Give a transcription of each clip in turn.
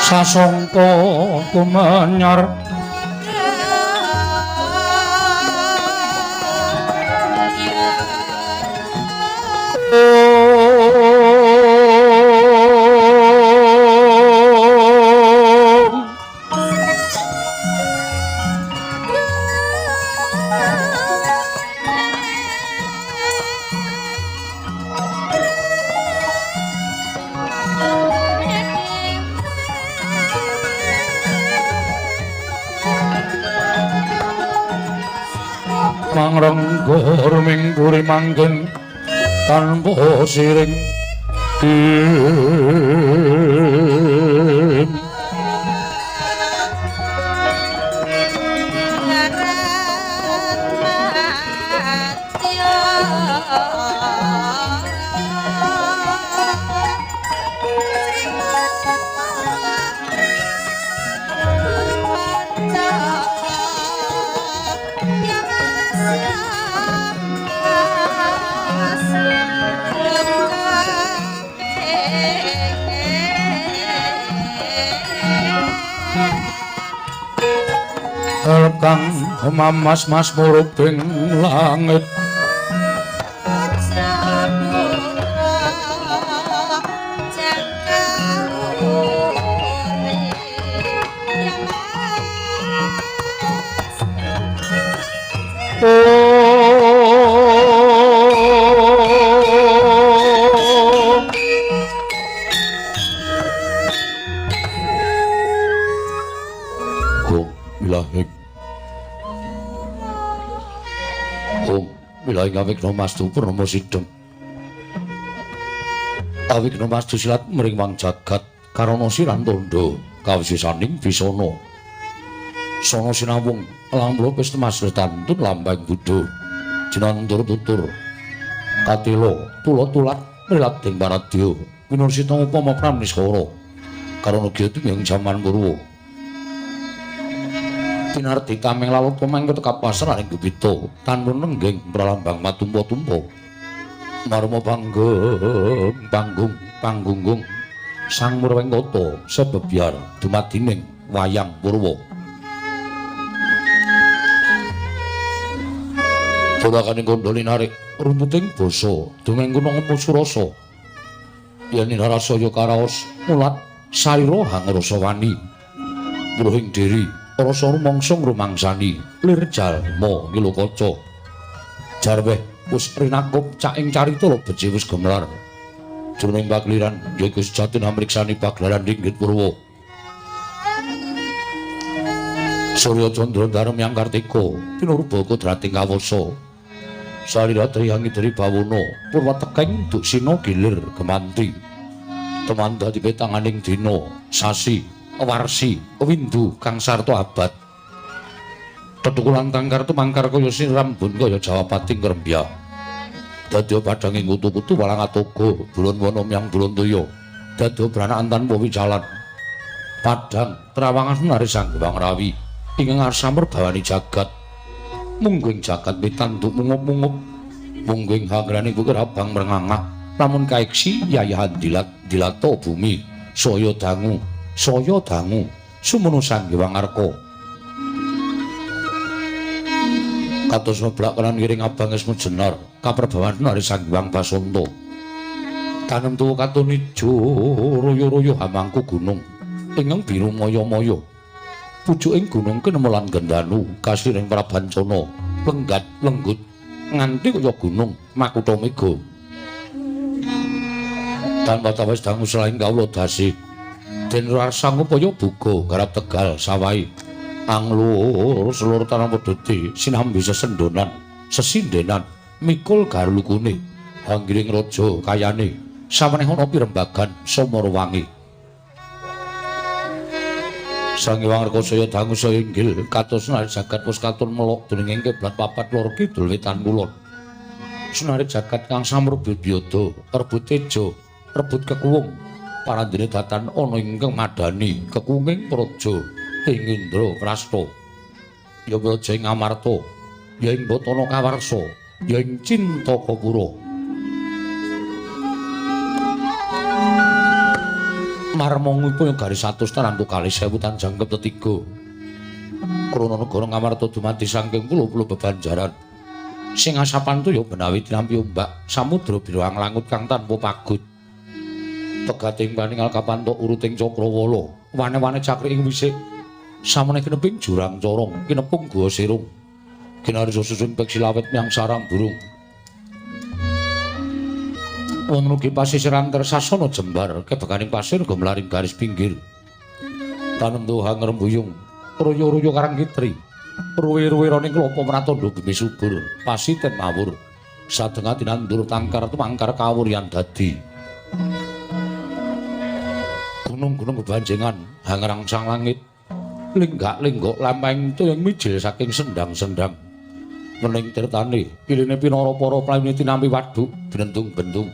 Sasongko kumenyar mangrenggur mingguri manggen tanpa siring. Kang mamas-mas murubing langit Awikna mastu purnama sidhem. Awikna mastu silat mring wang jagat karana siran tandha kawisisaning bisana. Sana sinawung lang mlupis temas tantun lambang buddha. Jinantur tutur katela tula tulat milading paradya winursita upama pramniskara karana gya tumyang jaman purwa. Tinardi kameng lalot pemangkut kapasraning gupita tanpa nenggeng pralambang matumpa-tumpa marma panggung panggung panggunggung sang murwengkata sebebyar dumadining wayang purwa. Tolakaning kandha linarik runtuting basa dongeng kuna surasa yen inarasaya karaos mulat sarira hangrasa wani mruhing diri rasa rumangsa ngrumangsani lir jalma ngilokaca jarweh wis rinakup caking carita beji wis gemelar jroning pakliran yaiku sejatine amriksani pagelaran ringgit purwa Surya Candra Darma Yang Kartika pinurba kodrating kawasa salira triyangi dari bawana purwa tekeng duksina gilir gemanti teman dadi petanganing dina sasi warsi windu kang sarta abad tetukulan tangkar tumangkar kaya sinrambun kaya jawapating krembya dadya padhanging kutu-kutu walang atoga bulun wana myang bulun toya dadya branakan tanpa wicalan padhang trawangan sunari Sang Hyang Rawi ingkang ngarsa merbawani jagat mungguing jagat mitanduk mungup-mungup mungguing hangrane bukir abang mrengangah lamun kaiksi yayahan dilat dilata bumi saya dangu saya dangu sumunu Sang Hyang Arka kados meblak kanan ngiring abang esmu jenar kaperbawan nari Sang Hyang Basanta tanem tuwa katon ijo royo-royo hamangku gunung ingkang biru maya-maya pucuking gunung kenemelan gendanu kasiring prabancana lenggat lenggut nganti kaya gunung makutha mega tanpa tawes dangu selaing kawula dasi den rarsang upaya buga garap tegal sawahi anglur selur tanah pedhoti sinambi sesendonan sesindenan mikul garlukune hanggiring raja kayane saweneh ana pirembagan samarawangi Sang Hyang Arka saya dangu saya inggil kados senari jagat wis katon melok dening kiblat papat lor kidul wetan kulon senari jagat kang samrebut yada rebut teja rebut kekuwung parandene datan ana ingkang madani kekunging praja ing Indraprasta ya praja ing Amarta ya ing Batana Kawarsa ya ing Cintakapura. Marmangipun garis 100 tarantu kalih sewu tan jangkep tetiga. Krana negara Ngamarta dumadi saking pulo-pulo bebanjaran. Sing asapan toya benawi tinampi ombak samudra biru anglangut kang tanpa pagut. Tegating paningal kapantok uruting cakrawala, wane-wane cakrik ing wisik. Samene kineping jurang corong, kinepung gua sirung. Kinarisa susun peksi lawet miang sarang burung. Wonten ugi pasisir antar sasana jembar, kebekaning pasir gumlaring garis pinggir. Tanem tuha ngrembuyung, royo-royo karang kitri. Ruwe-ruwe roning klopo pratandha bumi subur, pasiten mawur. Sadengah tinandur tangkar tumangkar kawuryan dadi. Gunung-gunung bebanjengan hangrangsang langit. Lenggak-lenggok lampahing toya mijil saking sendang-sendang. Wening tirtane, iline pinara para playune tinampi waduk bendung-bendung.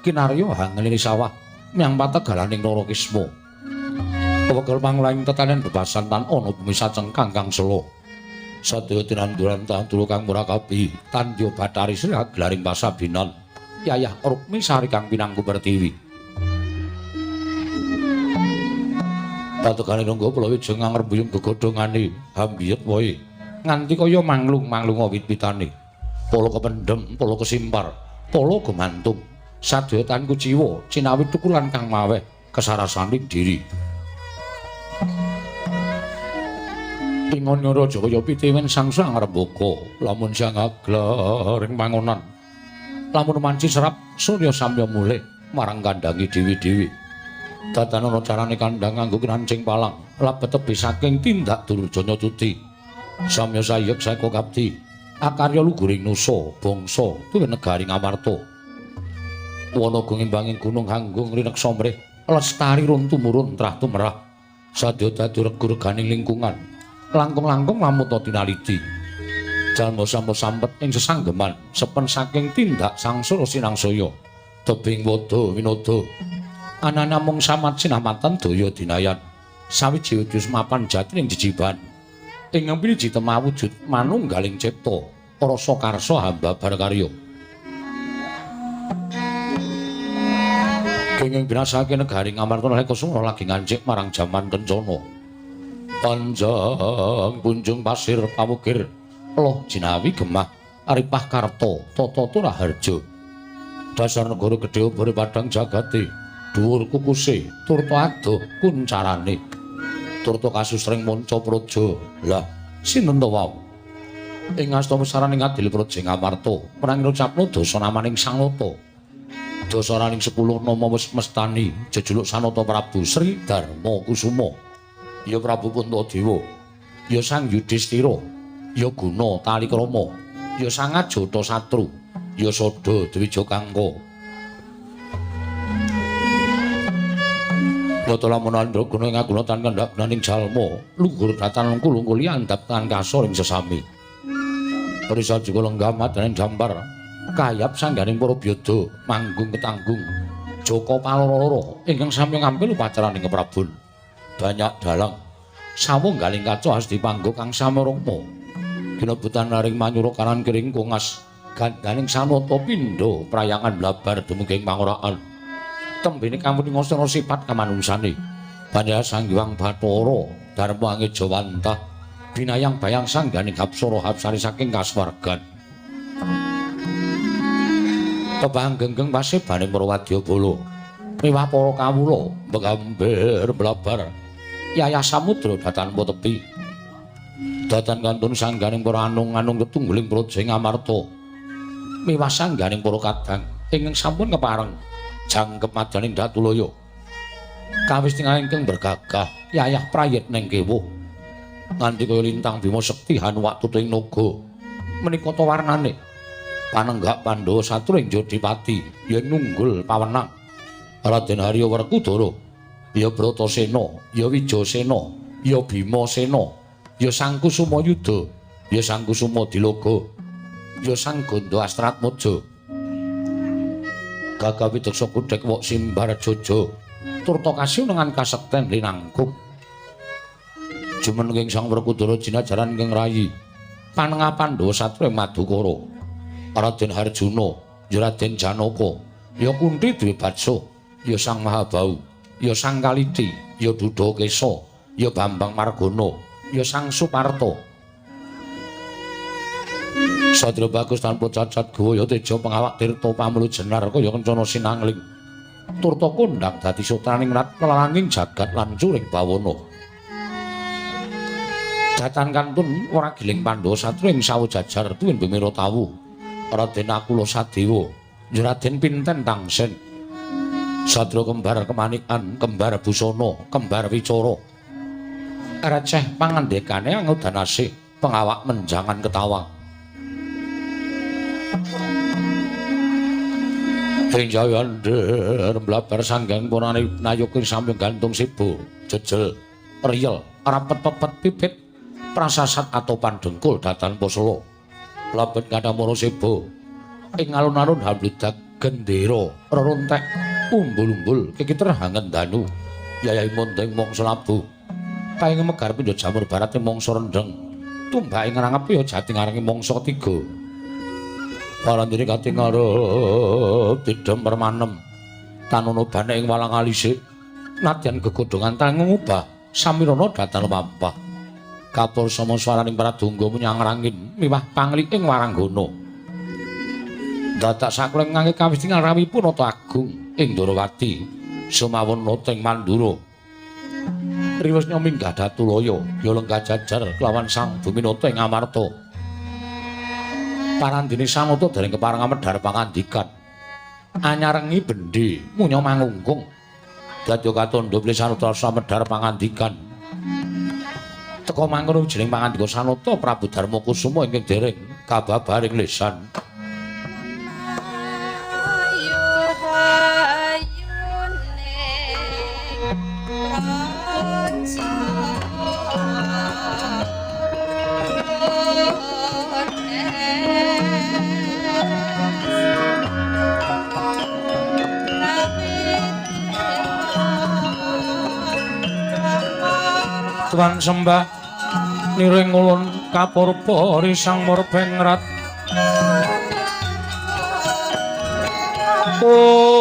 Kinarya hangeline sawah miang pategalaning Narakisma. Wegel manglaing tetanen bebasan tan ana bumi sacengkang kang sela. Sadaya tinanduran tandura kang murakabi, tandya Bathari Sri aglaring pasabinan. Yayah Rukmi Sari kang pinangku pertiwi. Pategane rangga Pulawijaya ngrembuyung gegodhongane hambiyet wae nganti kaya manglung-manglung wit-witane. Pala kependhem, pala kesimpar, pala gemantung. Sadaya tan kuciwa cinawi tukulan kang maweh kesarasaning diri. Ingon raja kaya pitiwen sangsang rembaka, lamun siang aglar ing pangonan. Lamun manci serap surya samya mulih marang kandhange dewi-dewi. Dadan ana carane kandhang nganggo kinancing palang, labet tebih saking tindak durjana cuti. Samya sayek saeka kapti, akarya luguring nusa, bangsa tuwin negari Ngamarta. Wana gumimbanging gunung hanggung rineksa mrih, lestari run tumurun trah tumrah. Sadya dadi regu-reganing lingkungan. Langkung-langkung lamuta tinaliti. Jalma sampa sampet ing sesanggeman, sepen saking tindak sangsara sinangsaya. Tebing wada winada. Anane namung samat sinamatan daya dinayan. Sawiji wujud mapan jatining jejiban. Ing ngempi temah wujud manunggaling cipta, rasa karsa hamba barkarya. Kenging binasake negari Ngamarta nalika sura lagi ngancik marang jaman kencana. Panjang punjung pasir pamukir, loh jinawi gemah, aripah karta, tata turaharja. Dasar negara gedhe obore padang jagate, dhuwur kukuse, turta adoh kuncarane. Turta kasusring manca praja. Lah, sinten to wau? Ing asta besaraning adil praja Ngamarta, prang ngucapno dasa namaning Sanglata. Dasaraning 10 nama wis mestani jejuluk Sanata Prabu Sri Darma Kusuma. Ya Prabu Puntadewa, ya Sang Yudhistira, ya Guna Talikrama, ya Sang Ajata Satru, ya Sada Dwija Kangka. Nata lamun andraguna ing aguna tan kendhak gunaning jalma, luhur datan kulung-kuli andhap tan kasor ing sesami. Risa juga lenggah madaning jampar, kayap sangganing para byada manggung ketanggung. Jaka paloro-loro ingkang sami ngampil upacaraning keprabon. Banyak dalang sawung galing kaca asti panggo kang samarangma. Ginebutan laring manyura kanan kiring kongas gandaning sanata pindha prayangan blabar dumugi ing pangoraan. Tembene kamuninga sira sipat kamanungsane. Banyak Sang Hyang Bathara Darma Angejawantah binayang bayang sangganing hapsara hapsari saking kasuwargan. Tebang genggeng pasebane para wadyabala miwah para kawula begamber blabar yayah samudra datan tepi. Datan kantun sangganing para anung-anung tetungguling praja Ngamarta miwah sangganing para kadang ingkang sampun kepareng jangkep madaning Datulaya. Kawis tinggal ingkang bergagah yayah prayitning kewuh nganti kaya lintang bima sekti hanuwak tutuing naga. Menika ta warnane panenggak Pandhawa satru ing Jodipati ya nunggul pawenang Raden Harya Werkudara, ya Bratasena, ya Wijasena, ya Bimasena, ya Sang Kusuma Yuda, ya Sang Kusuma Diloga, ya Sang Ganda Astratmaja. Gagah wideksa kudhek wok simbar jojo turta kasiunengan kasekten linangkung. Jumeneng Sang Werkudara jinajaran ingkang rayi panengah Pandhawa satru ing Madukara. Raden Harjuna, ya Raden Janaka, ya Kunthi Dwibaksa, ya Sang Mahabahu, ya Sang Kaliti, ya Duda Kesa, ya Bambang Margono, ya Sang Suparto. Satria bagus tanpa cacat gawa ya teja pengawak tirta pamelu jenar kaya kencana sinangling. Turta kondhang dadi sutraning rat lalanging jagat lan curing bawana. Datan kantun ora giling Pandhawa satria ing sawu jajar tuwin bemira tawu. Raden Nakula Sadewa, Raden Pinten Tangsen. Satria kembar kemanikan, kembar busana, kembar wicara. Receh pangandikane angudanase pengawak menjangan ketawa. Ing jayander mblabar sanggang punane nayuki samping gantung sibu jejel riyel rapet pepet pipit prasasat atau pandengkul datan posolo lebet kadamara sibu ing alun-alun hambludak gendera rerontek umbul-umbul kikiter hangen danu yayahi mondeng mangsa labu paing megar pindha jamur barat mangsa rendheng tumbake ngrangep ya jati ngarangi mangsa ketiga. Parandene katingarep tidhem permanem tanono bane ing walang alise nadyan gegodhongan tang ngubah samirana datan mampah kapur sama swaraning pradungga menyang rangin miwah pangli ing waranggana dadak sakleng ngangge kawis tingal rawipun nata agung ing Ndorowati sumawon nata ing Mandura riwes nyominggah datulaya ya lenggah jajar kelawan Sang Buminata ing Amarta. Parandene Sanata dereng kepareng medhar pangandikan anyarengi bendi munya mangungkung dadya katandha bilih Sanata samedhar pangandikan teka mangkono jeneng pangandika Sanata Prabu Darma Kusuma ingkang dereng kababaring lesan. Tuan sembah niring ulun kapurba risang murbengrat. Oh.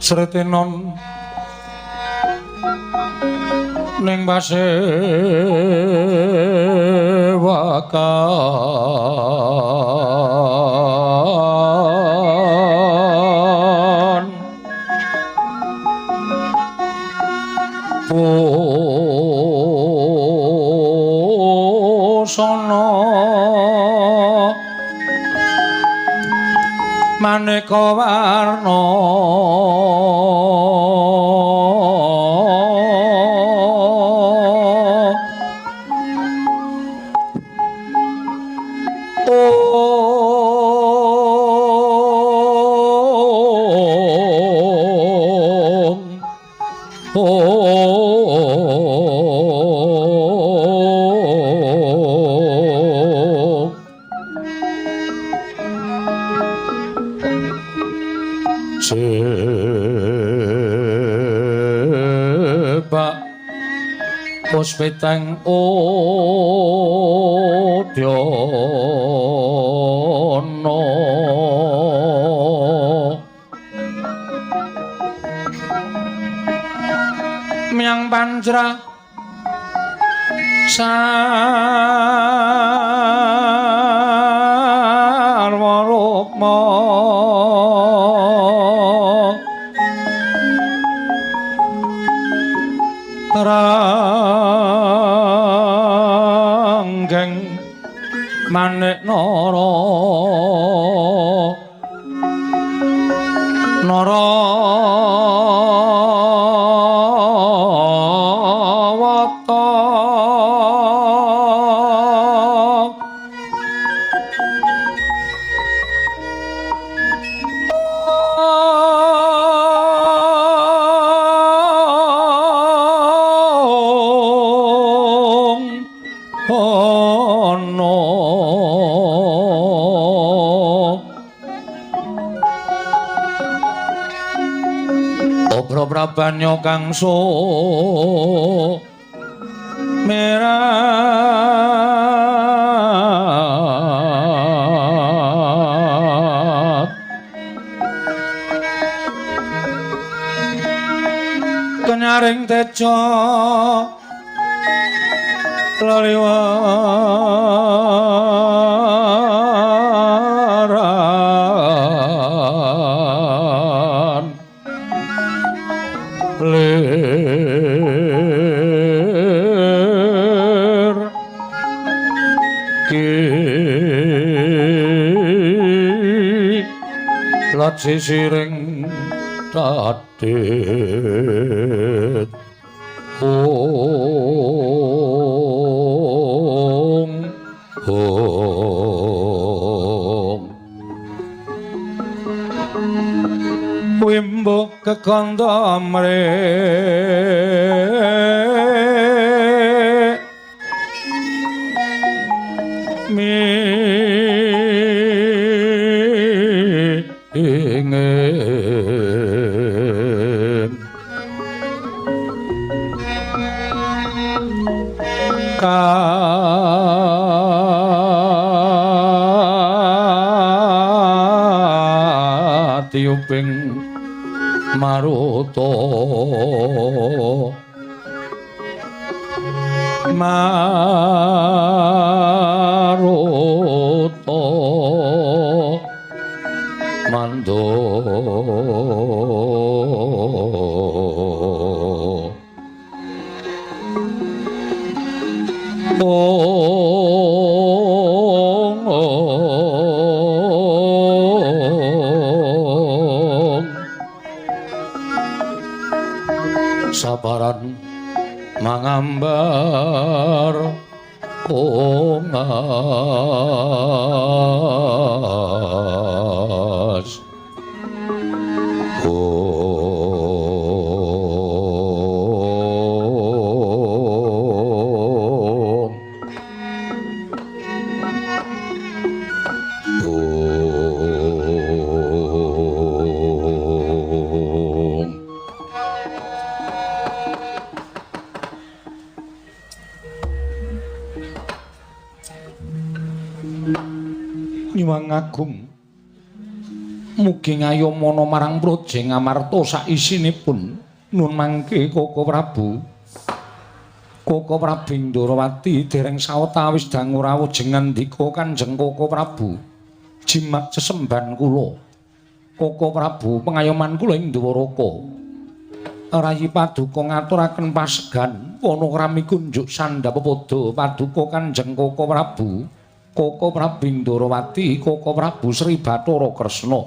Sretenon ning pasewakan busana maneka warna. Puspiteng udyana miang panjra sarwa rukma ranggeng manik nara nara wata Prabanya kang merah kenyaring teja laliwaran lir ki sisiring tadit ong ong wimbo kekandha mre mi ingin Katiyuping maruta maruta mando sabaran mangambar kongas Nyuwun agung mugi ngayomana marang Praja Ngamarta saisinipun nun mangke Koko Prabu. Koko Prabu Ndorowati dereng sawetawis dangu rawuh jengandika Kanjeng Koko Prabu. Jimat sesembahan kula. Koko Prabu pengayoman kula ing Dwaraka. Rayi paduka ngaturaken pasegan wana krami kunjuk sandhap pepada paduka Kanjeng Koko Prabu. Koko Prabu Ndorowati, Koko Prabu Sri Bathara Kresna.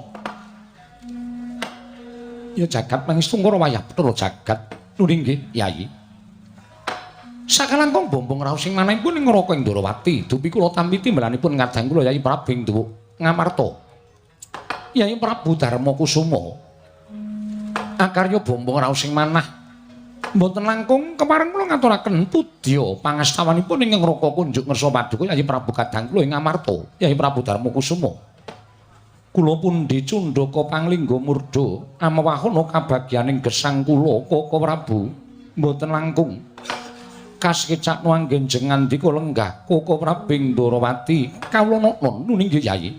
Ya jagat mangestu ngara wayah Bathara jagat. Nuli nggih, Yayi. Sakalangkung bombong raos sing manahipun ing Raka ing Ndorowati, dupi kula tampi timbalanipun ngadang kula Yayi Prabu ing Ngamarta. Yayi Prabu Darma Kusuma. Akarya bombong raos sing manah mboten langkung kepareng kula ngaturaken pudya pangastawanipun ingkang Raka kunjuk ngersa paduka Yayi Prabu kadang kula ing Ngamarta, Yayi Prabu Darma Kusuma. Kula pundi cundhaka panglingga murda amewahana kabagyaning gesang kula Koko Prabu mboten langkung kasekecakno anggen jengandika lenggah Koko Prabu ing Ndorowati kawula noknon nuni nggih Yayi.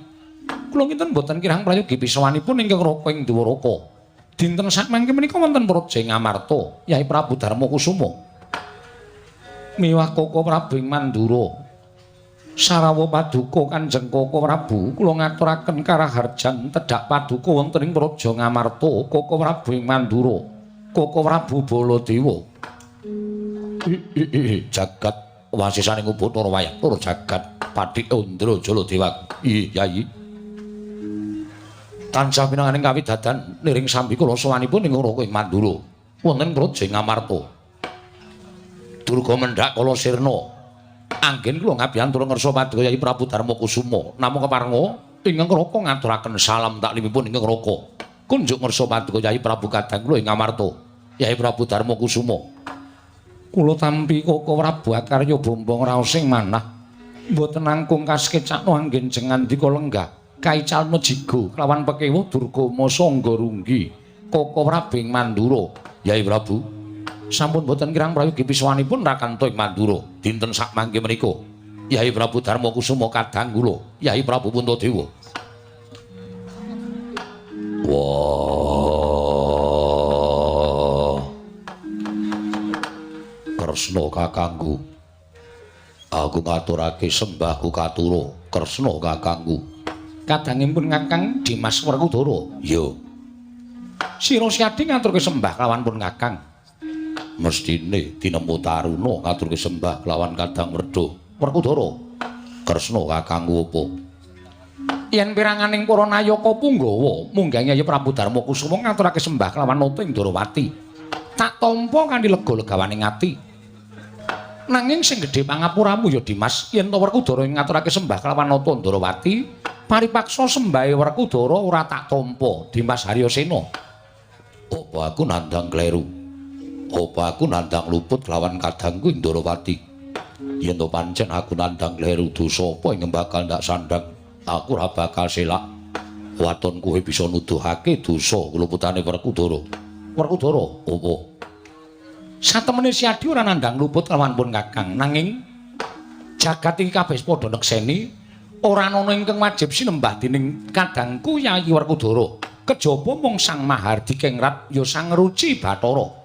Kula kinten mboten kirang prayogi pisawanipun ingkang Raka ing Dwaraka. Dinten sakmangke menika wonten Praja Ngamarta, Yayi Prabu Darma Kusuma. Miwah Koko Prabu ing Mandura. Sarawa paduka Kanjeng Koko Prabu, kula ngaturaken karaharjan tedhak paduka wonten ing Praja Ngamarta, Koko Prabu ing Mandura. Koko Prabu Baladewa. Jagat wasisaning Ubathara wayah tur jagat Pathik Undra Jaladewa. Yayi. Tansah pinanganing kawidadan niring sambi kula sowanipun ing Raka ing Mandura wonten Praja Ngamarta. Durga mendhak kala sirna. Anggen kula ngabiyantura ngersa paduka Yayi Prabu Darma Kusuma namung keparenga ingkang Raka ngaturaken salam taklimipun ingkang Raka. Kunjuk ngersa paduka Yayi Prabu kadang kula ing Ngamarta. Yayi Prabu Darma Kusuma. Kula tampi Koko Prabu akarya bombong raos sing manah mboten langkung kasekecakno anggen jengandika lenggah. Kaicalna jigo kelawan pekewuh Durga Masa Nggarunggi Koko Prabu ing Mandura. Yayi Prabu sampun boten kirang prayogi pisawanipun rakanta ing Mandura dinten sakmangke menika. Yayi Prabu Darma Kusuma kadang kula Yayi Prabu Puntadewa. Wah, Kresna kakangku, aku ngaturake sembahku katura Kresna kakangku. Kadangipun Kakang Dimas Werkudara. Ya. Sira Siadi ngaturke sembah kelawan pun Kakang. Mestine tinemu taruna ngaturke sembah kelawan Kadang Werda Werkudara. Kresna kakangku apa? Yen piranganing para nayaka punggawa munggahe Yayi Prabu Darma Kusuma ngaturake sembah kelawan nata ing Ndorowati. Tak tampa kanthi lega-legawaning ati. Nanging sing gedhe pangapuramu ya Dimas, yen to Werkudara ngaturake sembah kelawan nata Ndorowati, paripaksa sembahe Werkudara ora tak tampa Dimas Haryasena. Apa aku nandhang kleru? Apa aku nandhang luput kelawan kadangku Ndorowati? Yen to pancen aku nandhang kleru, dosa apa ing bakal ndak sandhang? Aku ora bakal selak. Waton kowe bisa nuduhake dosa keluputane Werkudara. Werkudara, apa? Satemene Siadi ora nandhang luput kelawan pun Kakang, nanging Jagat iki kabeh padha nekseni ora ana ingkang wajib sinembah dening kadangku Yayi Werkudara. Kejaba mung Sang Mahardika ya Sang Ruci Bathara.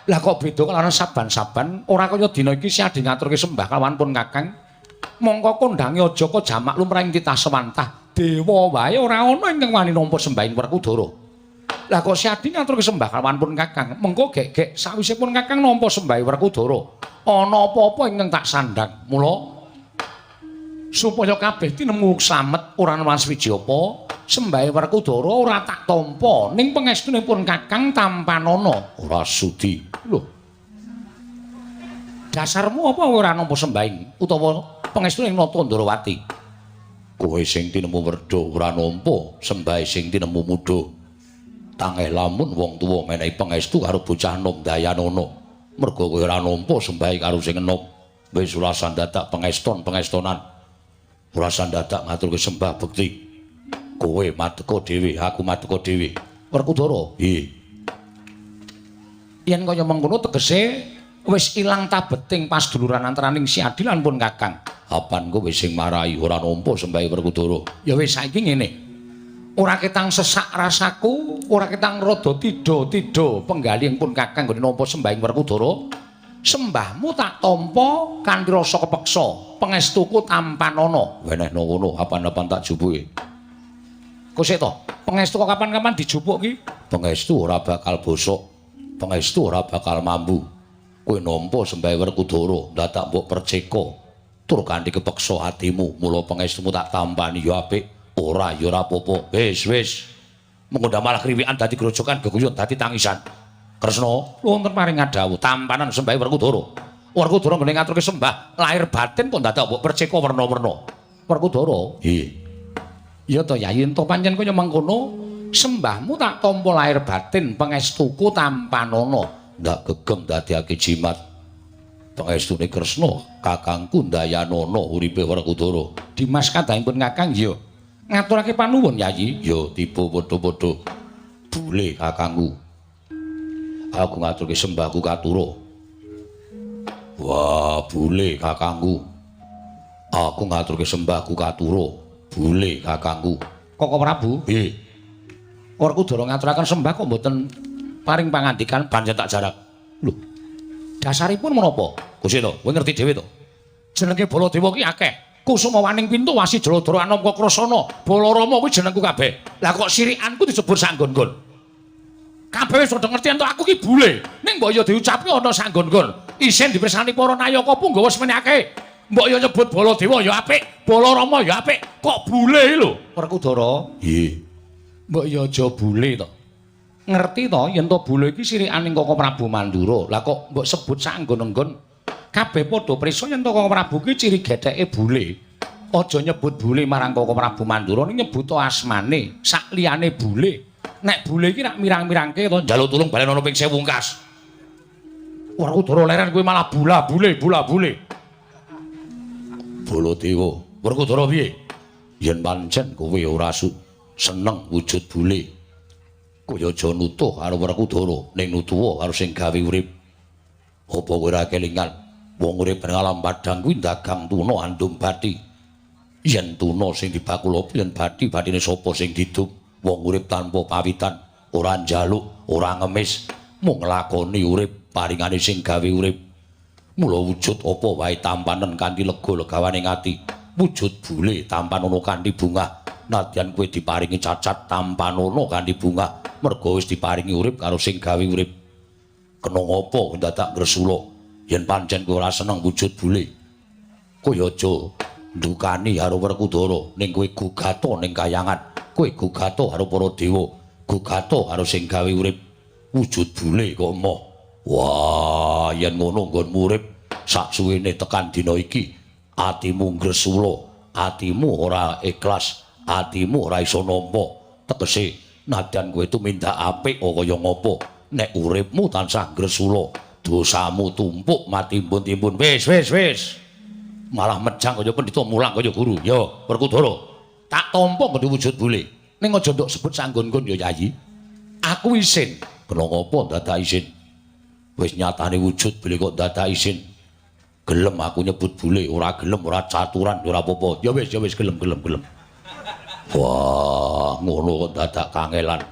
Lah kok beda kalawan saban-saban ora kaya dina iki Siadi ngaturke sembah kalawan pun Kakang. Mongko kondange aja kok jamak lumrahing titah sewantah. Dewa wae ora ana ingkang wani nampa sembahing Werkudara. Lah kok Siadi ngaturke sembah kalawan pun Kakang, mengko gek-gek sawise pun Kakang nampa sembahe Werkudara, ana apa-apa ingkang tak sandhang. Mula supaya kabeh tinemu slamet ora ana swiji apa, sembahe Werkudara ora tak tampa ning pangestune pun Kakang tampanana. Ora sudi. Lho. Dasarmu apa ora nampa sembahing utawa pangestune Nata Ndrawati? Kowe sing tinemu werda ora nampa sembahe sing tinemu muda. Tangeh lamun wong tuwa menehi pangestu karo bocah nom dayanana. Merga kowe ora nampa sembahe karo sing enom. Wis ora dadak pangeston-pangestonan. Ora dadak ngaturke sembah bekti. Kowe madeka dhewe, aku madeka dhewe. Werkudara, piye? Yen kaya mengkono tegese wis ilang tabeting pasduluran antaraning Siadi lan pun Kakang. Apan kowe sing marai ora nampa sembahe Werkudara? Ya wis saiki ngene. Ora ketang sesak rasaku, ora ketang rada tidha-tidha penggalih pun Kakang nggone nampa sembahing Werkudara. Sembahmu tak tampa kanthi rasa kepeksa, pangestuku tampanana. Wenehno ngono, apan-apan tak jupuke. Kok sik to? Pangestu kok kapan-kapan dijupuk ki? Pangestu ora bakal bosok. Pangestu ora bakal mambu. Kowe nampa sembahe Werkudara, dadak mbok perceka. Tur kanthi kepeksa atimu, mula pangestumu tak tampani ya apik, ora ya ora apa-apa. Wis, wis. Mengko malah kriwikan dadi grojokan geguyon dadi tangisan. Kresna, wonten paring ngadhawuh tampanan sembahe Werkudara. Werkudara nggone ngaturke sembah lahir batin kok dadak mbok perceka werna-werna. Werkudara, nggih. Ya to Yayi, ento pancen kaya mengkono, sembahmu tak tampa lahir batin, pangestuku tampanana. Ndak gegem dadiake jimat. Pangestune Kresna, kakangku Ndayanana uripe Werkudara. Dimas kadangipun Kakang ya. Ngaturake panuwun Yayi. Ya tiba padha-padha. Bule kakangku. Aku ngaturke sembahku katura. Wah, bule kakangku. Aku ngaturke sembahku katura. Bule kakangku. Koko Prabu? Nggih. Werkudara ngaturaken sembah kok mboten paring pangandikan pancen tak jarak. Lho. Dasaripun menapa? Gusti to, kowe ngerti dhewe to. Jenenge Baladewa ki akeh. Kusuma waning pintu wasi Jaladara Anamka Krasana, Balarama kuwi jenengku kabeh. Lah kok sirikanku disebut sanggon-gon. Kabeh wis padha ngerti ento aku ki bule. Ning mbok ya diucapke ana sanggon-gon. Isin dipirsani para nayaka punggawa semene akeh. Mbok ya nyebut Baladewa ya apik, Balarama ya apik, kok bule lho. Werkudara. Nggih. Mbok ya aja bule to. Ngerti to yen to bule iki sirikaning Koko Prabu Mandura. Lah kok mbok sebut sanggon-enggon? Kabeh padha prisa yen to Koko Prabu ki ciri getheke bule. Aja nyebut bule marang Koko Prabu Mandura ning nyebut asmane sak liyane bule. Nek bule iki rak mirang-mirangke to njaluk tulung balen ana ping 1000 kas. Werkudara leren kuwi malah bula bule, bula bule. Baladewa, Werkudara piye? Yen pancen kowe ora seneng wujud bule, kowe aja nutuh karo Werkudara, ning nutuha karo sing gawe urip. Apa kowe ora kelingan wong urip ning alam padhang kuwi dagang tuna andum bathi. Yen tuna sing dibakul apa yen bathi, bathine sapa sing didum? Wong urip tanpa pawitan, ora njaluk, ora ngemis, mung nglakoni urip paringane sing gawe urip. Mula wujud apa wae tampanen kanthi lega legawane ati. Wujud bule tampanono kanthi bungah. Nadyan kowe diparingi cacat tampanono kanthi bungah, merga wis diparingi urip karo sing gawe urip. Kena ngapa dadak ngresula yen pancen kowe ora seneng wujud bule? Kowe aja ndukani karo Werkudara, ning kowe gugata ning kayangan. Kowe gugata karo para dewa, gugata karo sing gawe urip. Wujud bule kok emoh. Wah, yen ngono nggonmu urip sak suwene tekan dina iki, atimu ngresula, atimu ora ikhlas, atimu ora iso nampa. Tegese nadyan kowe tumindak apik kaya ngapa, nek uripmu tansah ngresula, dosamu tumpuk matimbun-timbun. Wis, wis, wis. Malah mejang kaya pendhita mulang kaya guru. Yo, Werkudara, tak tampa nggone wujud bule. Ning aja nduk sebut sanggon-nggon ya, Yayi. Aku isin. Kena ngapa dadak isin? Wis nyatane wujud bule kok dadak isin. Gelem aku nyebut bule, ora gelem ora caturan ora apa-apa. Ya wis, ya wis gelem gelem gelem. Wah, ngono kok dadak kangelan.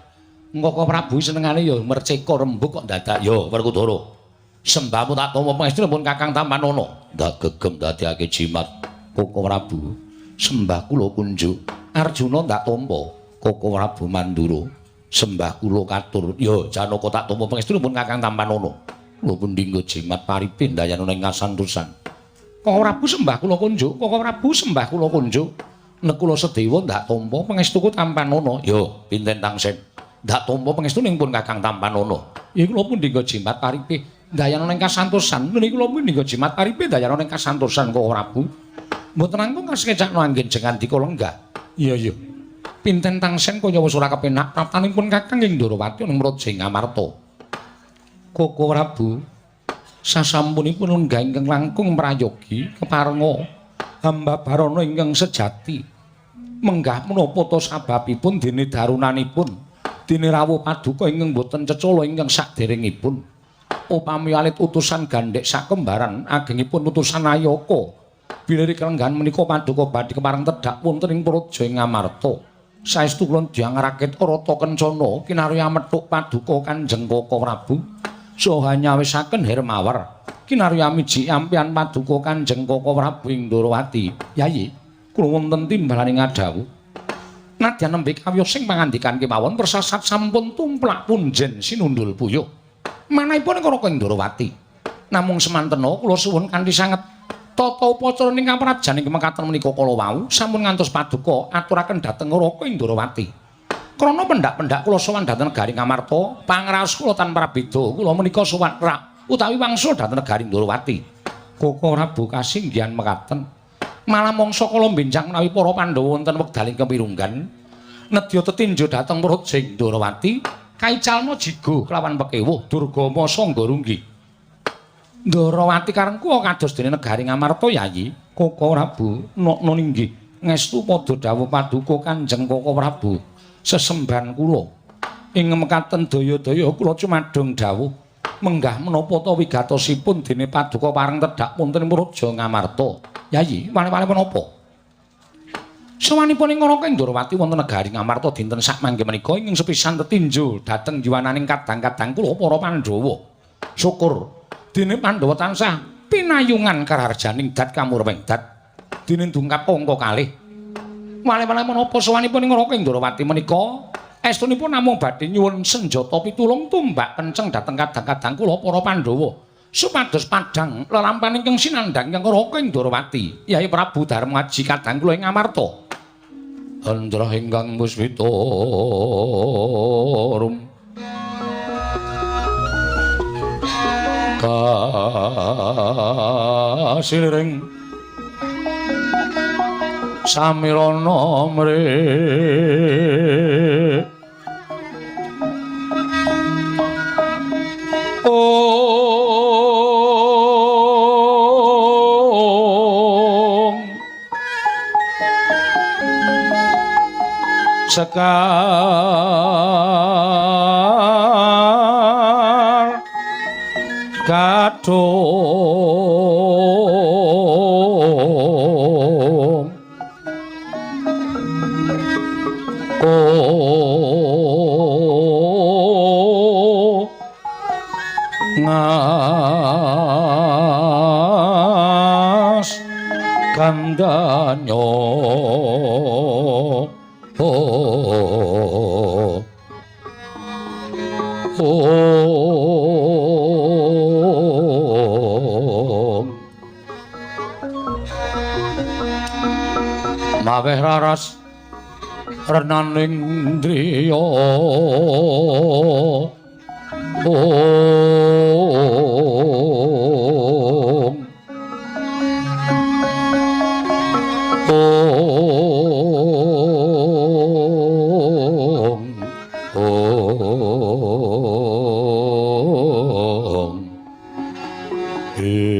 Koko Prabu senengane ya merceka rembug kok dadak ya Werkudara. Sembahmu tak tampa pangestu pun Kakang Tampanana. Ndak gegem dadekake jimat Koko Prabu. Sembah kula kunjuk. Arjuna ndak tampa Koko Prabu Mandura. Sembah kula katur. Ya Janaka tak tampa pangestu pun Kakang Tampanana. Kula pundi nggo jimat paripe ndayana ing kasantosan. Koko Prabu sembah kula kunjuk. Koko Prabu sembah kula kunjuk. Nekula Sedewa ndak tampa pangestuku Tampanana. Ya pinten tangsen. Ndak tampa pangestu pun Kakang Tampanana. Ya kula pundi nggo jimat paripe ndayana ing kasantosan. Niki kula pundi nggo jimat paripe ndayana ing kasantosan Koko Prabu. Mboten langkung kasekecakno anggen jengandika lenggah. Iya iya. Pinten tangsen kaya wis ora kepenak praptanipun Kakang ing Ndorowati ing Praja Ngamarta. Koko Prabu sasampunipun lenggah ingkang langkung prayogi keparenga hamba barana ingkang sejati. Menggah menapa ta sababipun dene darunanipun dene rawuh paduka ingkang boten cecala ingkang saderengipun. Upami alit utusan gandhek sakembaran agengipun utusan Ayaka. Bilih kelenggahan menika paduka badhe kepareng tedhak wonten ing Praja Ngamarta. Saestu kula tiyang rakit Rata Kencana kinarya methuk paduka Kanjeng Koko Prabu saha nyawisaken Hermawar kinarya miji ampian paduka Kanjeng Koko Prabu ing Ndorowati. Yayi, kula wonten timbalane ngadhawuh. Nadyan nembe kawiyos sing pangandikan kemawon persasat sampun tumplak punjen sinundul puyuh. Manahipun Raka Ndorowati. Namung semantena kula suwun kanthi sanget tata upacara ing kaprajan ing mekaten menika kala wau sampun ngantos paduka aturaken dhateng Raka Ndorowati. Krana pendak-pendak kula sowan dhateng negari Ngamarta, pangraos kula tanpa prabeda kula menika sowan rak utawi wangsul dhateng negari Ndorowati. Koko Prabu kasinggihan mekaten. Malah mangsa kala benjang menawi para Pandhawa wonten wekdaling kepirunggan nedya tetinju dhateng Praja Ndorowati kaicalna jigo kelawan pekewuh Durgama sangga runggi. Ndorowati karengku kados dene negari Ngamarta Yayi. Koko Prabu nokno ninggih ngestu padha dawuh paduka Kanjeng Koko Prabu sesembahan kula ing mekaten daya-daya kula cumadung dawuh menggah menapa ta wigatosipun dene paduka pareng tedhak wonten Praja Ngamarta. Yayi wale-wale menapa sowanipun ing Raka Ndorowati wonten negari Ngamarta dinten sakmangke menika ingkang sepisan tetinju dhateng jiwananing kadang-kadang kula para Pandhawa. Syukur dene Pandhawa tansah pinayungan karaharjaning dat kamurweng dat dene dungkap angka kalih. Wale-wale menapa sowanipun ing Raka Ndorowati menika estunipun namung badhe nyuwun senjata pitulung tumbak kenceng dhateng kadang-kadang kula para Pandhawa supados padhang lelampahan ingkang sinandhang ingkang Raka Ndorowati Yai Prabu Darmaji kadang kula ing Ngamarta. Andra ingkang puspita rum kasiliring samirana mrih ong sekar kadung ngas kandanyo oh maweh raras renaning driya ong ong ong ing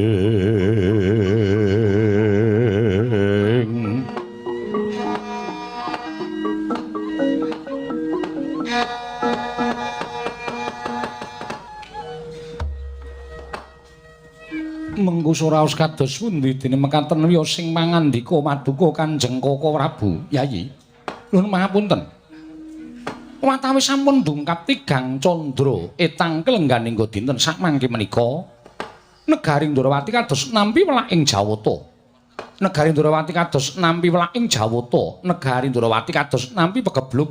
Mengko raos kados pundi dene mekaten wiyos sing mangandika maduka Kanjeng Koko Prabu Yayi. Nuwun pangapunten. Watawis sampun dungkap tigang candra etang kelengganing dinten sakmangke menika negari Ndrawati kados nampi welaking Jawata. Negari Ndrawati kados nampi welaking Jawata. Negari Ndrawati kados nampi pegebluk.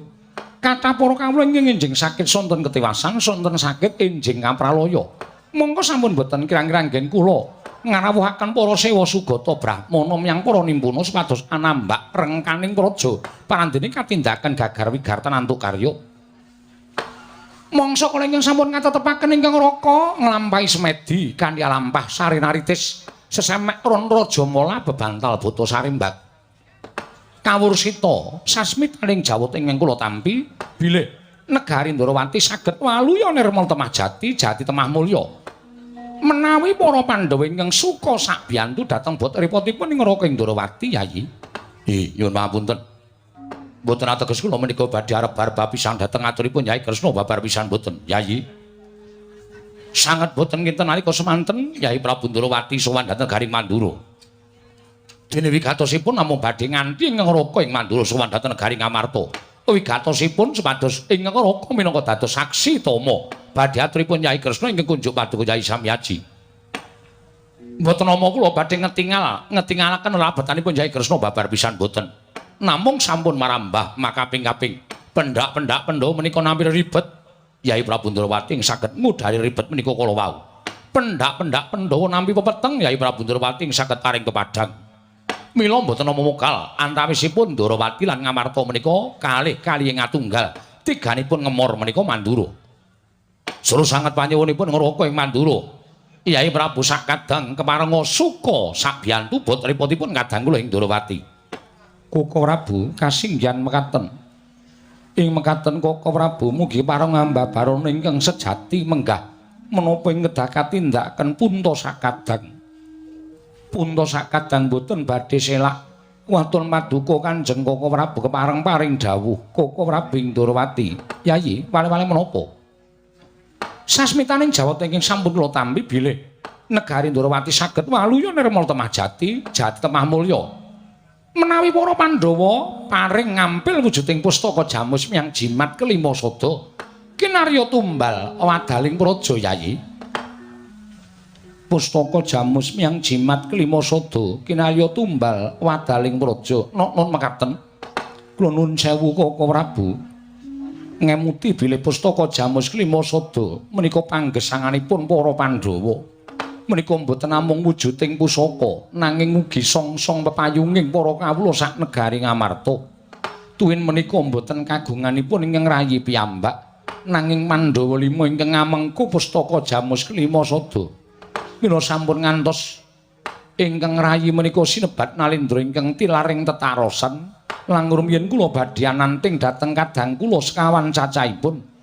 Kathah para kawula ingkang enjing sakit sonten ketiwasan, sonten sakit enjing kapralaya. Mongko sampun boten kirang-kirang nggen kula ngarawuhaken para sewa sugata brahmana miyang para nimpuna supados anambak rengkaning praja parandene katindakan gagar wigartan antuk karya. Mangsa kala ingkang sampun katetepaken ingkang raka nglampahi semedi kanthi alampah sarinaritis sesemek ron raja mala bebantal buta sarimbak. Kawursita sasmitaning jawata ingkang kula tampi bilih negari Ndrawati saged waluya nirmal temah jati, jati temah mulya. Menawi para Pandhawa ingkang suka sakbiyantu dhateng bot repotipun ing neraka Ndrawati, Yayi. Nyuwun pangapunten. Mboten ateges kula menika badhe arep bar pisan dhateng aturipun Yai Kresna babar pisan mboten, Yayi. Sanget boten kinten nalika semanten Yai Prabu Ndrawati sowan dhateng Garing Mandura. Dene wigatosipun namung badhe nganti ing neraka ing Mandura sowan dhateng Garing Amarta. Wigatosipun supados ing neraka minangka dados saksi tama badhe aturipun Yai Kresna ingkang kunjuk paduka Yai Samyaji. Mboten nama kula badhe ngetingalaken labetanipun Yai Kresna babar pisan mboten. Namung sampun marambah makaping-kaping pendak-pendak Pandhawa menika nampi ribet. Yai Prabu Ndrawati ing saged ngudari ribet menika kala wau. Pendak-pendak Pandhawa nampi pepeteng Yai Prabu Ndrawati ing saged paring kepadang. Mila mboten nama mokal antawisipun Ndrawati lan Ngamarta menika kalih kalih ngatunggal tiganipun ngemor menika Mandura. Suruh sanget panyuwunipun ngraka ing Mandura. Yai Prabu sakadang keparenga suka sabiyantu bot ripotipun kadang kula ing Ndrawati. Koko Prabu kasinggihan mekaten. Ing mekaten Koko Prabu mugi pareng ambabarana ingkang sejati menggah menapa ing kedah katindakaken punta sakadang. Punta sakadang boten badhe selak waton paduka Kanjeng Koko Prabu kepareng paring dawuh Koko Prabu ing Ndrawati. Yayi, wale-wale menapa? Sasmitaning jawata ingkang sampun kula tampi bilih negari Ndrawati saged waluya nirmal temah jati, jati temah mulya. Menawi para Pandhawa paring ngampil wujuding pustaka jamus miyang jimat kelima sada kinarya tumbal wadaling praja Yayi. Pustaka jamus miyang jimat kelima sada kinarya tumbal wadaling praja. Nok-nok mekaten. Kula nuwun sewu Koko Prabu. Ngemuti bilih pustaka jamus kelima sada menika panggesanganipun para Pandhawa. Menika mboten namung wujuding pusaka nanging ugi songsong pepayunging para kawula sak negari Ngamarta. Tuwin menika mboten kagunganipun ingkang rayi piyambak nanging Pandhawa lima ingkang ngamengku pustaka jamus kelima sada. Mila sampun ngantos ingkang rayi menika sinebat Nalendra ingkang tilaring tetarosan langkung rumiyin kula badhe ananting dhateng kadang kula sekawan cacahipun.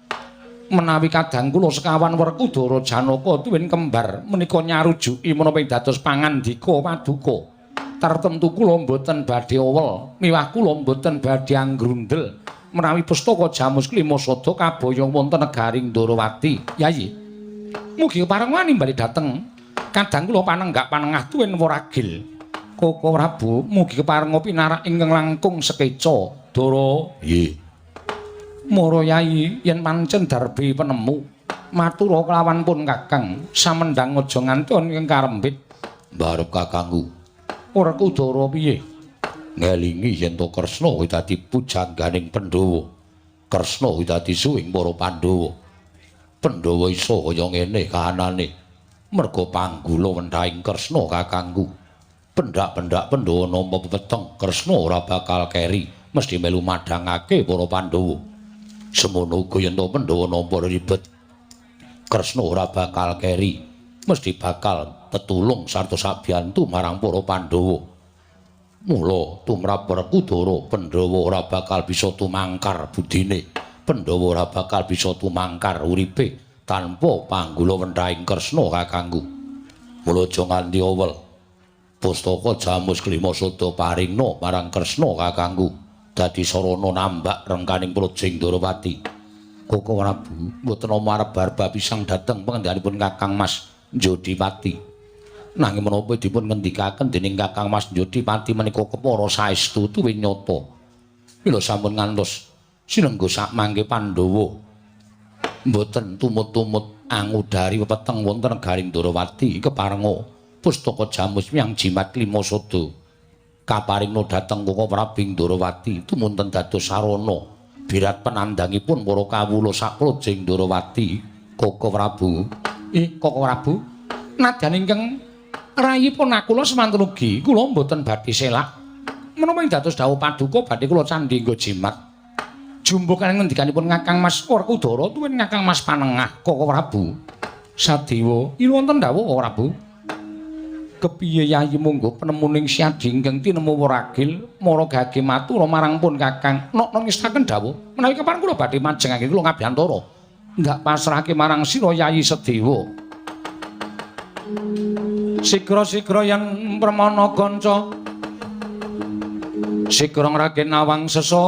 Menawi kadang kula sekawan Werkudara Janaka tuwin kembar menika nyarujuki menapa ing dados pangandika paduka. Tartemtu kula mboten badhe owel, miwah kula mboten badhe anggrundel menawi pustaka jamus kelima sada kaboyong wonten negari Ndrawati. Yayi, mugi kepareng wani bali dhateng kadang kula panenggak panengah tuwin weragil. Koko Prabu mugi keparenga pinarak ingkang langkung sekeca. Dara. Nggih. Mara Yayi yen pancen darbi penemu matura kelawan pun Kakang samendang aja nganti ing karembit. Mbarep kakangku. Werkudara piye? Ngelingi yen to Kresna kuwi dadi pujangganing Pandhawa. Kresna kuwi dadi suwing para Pandhawa. Pandhawa iso kaya ngene kahanane merga panggula wendahing Kresna kakangku. Pendak-pendak Pandhawa nampa pepeteng Kresna ora bakal keri, mesti melu madhangake para Pandhawa. Semono uga yen to Pandhawa nampa ribet, Kresna ora bakal keri, mesti bakal tetulung sarta sabiyantu marang para Pandhawa. Mula tumrap Werkudara Pandhawa ora bakal bisa tumangkar budine, Pandhawa ora bakal bisa tumangkar uripe tanpa panggula wendahing Kresna kakangku. Mula aja nganti owel. Pustaka jamus kelima sada paringna marang Kresna kakangku. Dadi sarana nambak rengkaning praja Ndrawati. Koko Prabu mboten nama arep barba pisang dhateng pangendhanipun Kakang Mas Jodipati. Nanging menapa dipun ngendikaken dening Kakang Mas Jodipati menika kepara saestu tuwin nyata. Mila sampun ngantos sinengga sak mangke Pandhawa mboten tumut-tumut angudari weteng wonten negaring Ndorowati keparenga pustaka Jamus Miang Jimat Klima Sada kaparingna dhateng Koko Prabu Ndorowati tumunten dados sarana birat penandangipun para kawula sapraja ing Ndorowati. Koko Prabu, Koko Prabu, nadyan ingkang rayipun kula semanten ugi kula mboten badhe selak menapa ing dados dawuh paduka badhe kula candhi nggo jimat jumbuh kaliyan ngendikanipun Kakang Mas Werkudara tuwin Kakang Mas Panengah. Koko Prabu Sadewa, yen wonten dawuh Koko Prabu, kepiye yayi monggo penemuning Siadi ingkang tinemu weragil mara gage matur marang pun Kakang nok ngestaken dawuh menawi kepareng kula badhe majengake kula ngabiyantara ndak pasrahke marang sira Yayi Sedewa. Sigra-sigra yen permana kanca sigra ngraken nawang sesangka.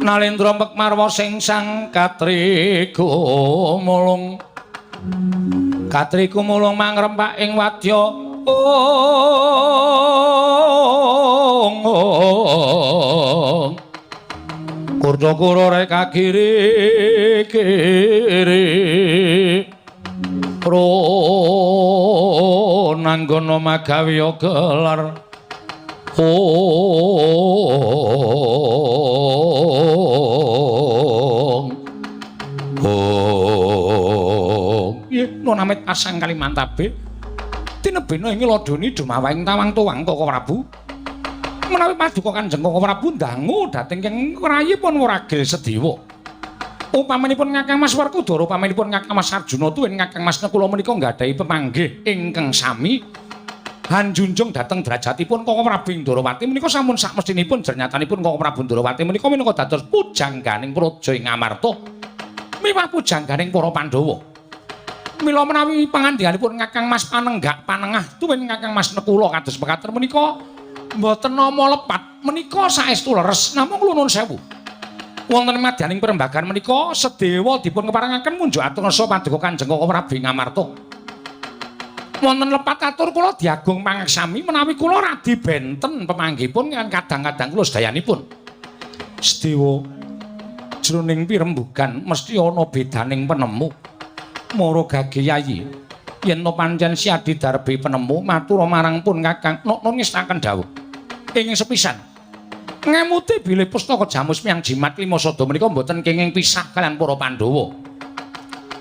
Nalendra Mekmarwa sing sang katriku mulung katriku mulung mangrempak ing wadya ong kurda-kura reka kiri kiri pro nanggono magawe gelar ong ong. Nggih nonamit pasang Kalimantabe tinebena ing lodoni dumawahing tawang tuwang Koko Prabu. Menawi paduka Kanjeng Koko Prabu ndangu dhateng keng rayipun Wragil Sedewa. Upamanipun Kakang Mas Werkudara, upamanipun Kakang Mas Arjuna tuwin Kakang Mas Nekula menika nggadahi pemanggih ingkang sami hanjunjung dhateng derajatipun Koko Prabu Ndorowati menika sampun sakmestinipun jernyatanipun Koko Prabu Ndorowati menika minangka dados pujangganing praja ing Amarta miwah pujangganing para Pandhawa. Mila menawi pangandikanipun Kakang Mas Panenggak Panengah tuwin Kakang Mas Nekula kados mekaten menika mboten nama lepat menika saestu leres. Namung kula nuwun sewu, wonten madyaning perembagan menika Sedewa dipun keparengaken munjuk atur rasa paduka Kanjeng Koko Prabu ing Amarta. Wonten lepat atur kula diagung pangaksami menawi kula radi benten pemanggihipun kan kadang-kadang kula sedayanipun. Sedewa, jroning pirembugan mesti ana bedaning penemu. Mara gage yayi, yen to pancen Siadi darbe penemu matur marang pun Kakang nok ngestaken dawuh. Ing sepisan ngemuti bilih pustaka Jamus Miang Jimat Lima Sada menika mboten kenging pisah kaliyan para Pandhawa.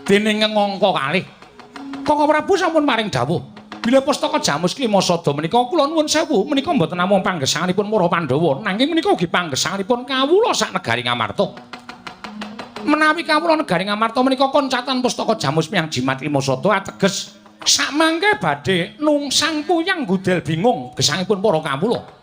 Dening ngangka kalih Koko Prabu sampun paring dawuh bilih pustaka Jamus Lima Sada menika kula nuwun sewu menika mboten namung panggesanganipun para Pandhawa nanging menika ugi panggesanganipun kawula sak negari Ngamarta. Menawi kawula negari Ngamarta menika koncatan pustaka Jamus Miang Jimat Lima Sada ateges sakmangke badhe nungsang puyang gudel bingung gesangipun para kawula.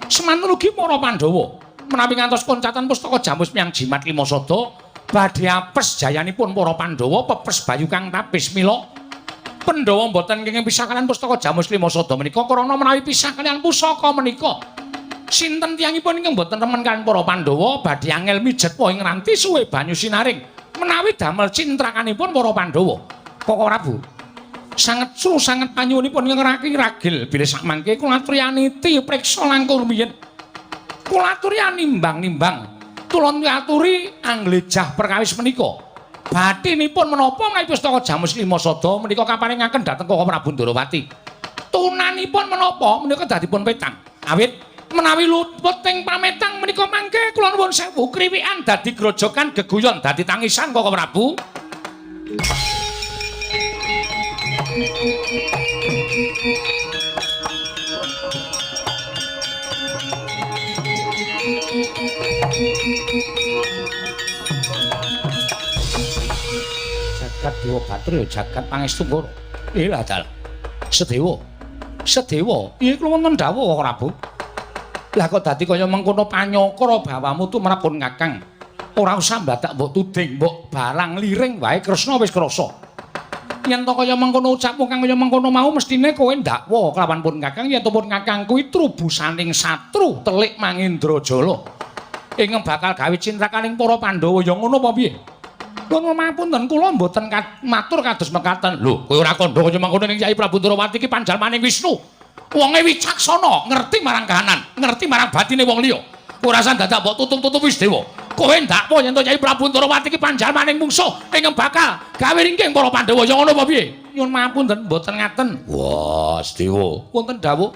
Semanten ugi para Pandhawa menawi ngantos koncatan pustaka Jamus Miang Jimat Lima Sada badhe apes jayanipun para Pandhawa pepes bayu kang tapis. Mila Pandhawa mboten kenging pisah kaliyan pustaka Jamus Lima Sada menika krana menawi pisah kaliyan pusaka menika sinten tiyangipun ingkang mboten remen kaliyan para Pandhawa badhe angel mijet ing ranti suwe banyu sinaring menawi damel cintrakanipun para Pandhawa. Koko Prabu sanget su sanget panyuwunipun ngraki ragil bilih sakmangke kula aturianiti priksa langkung rumiyin. Kula aturiani nimbang-nimbang tulon aturi anglejah perkawis menika. Bathinipun menapa menawi pustaka Jamus Lima Sada menika kaparingaken dhateng Koko Prabu Ndorowati. Tunanipun menapa menika dadipun petang. Awit menawi luput ing pametang menika mangke kula nuwun sewu kriwikan dadi grojogan geguyon dadi tangisan Koko Prabu. Jagat Dewa Batara jagat Pangestu Ngara. Ilah dal. Sedewa. Sedewa, iya kula wonten dawuh Koko Prabu. Lah kok dadi kaya mengkono panyokra bawamu tumrap pun Kakang. Ora usah mbadak mbok tuding, mbok barang liring wae Kresna wis krasa. Yen to kaya mengkono ucapmu kang kaya mengkono mau mestine kowe ndakwa kelawan pun Kakang yen to pun Kakang kuwi trubusaning satru telik Mangendrajala. Ingkang bakal gawe cintrakaning para Pandhawa ya ngono apa piye? Nuwun mapunten kula mboten matur kados mekaten. Lho, kowe ora kandha kaya mengkono ning Kyai Prabu Ndrawati iki panjalmaning Wisnu. Wonge wicaksana, ngerti marang kahanan, ngerti marang batine wong liya. Ora usah dadak mbok tutup-tutupi Sedewa. Kowe ndakwa yen to Kyai Prabu Ndrawati iki panjalmaning mungsuh ingkang bakal gawe ringking para Pandhawa ya ngono apa piye? Nyuwun mapunten mboten ngaten. Wah, Sedewa. Wonten dawuh.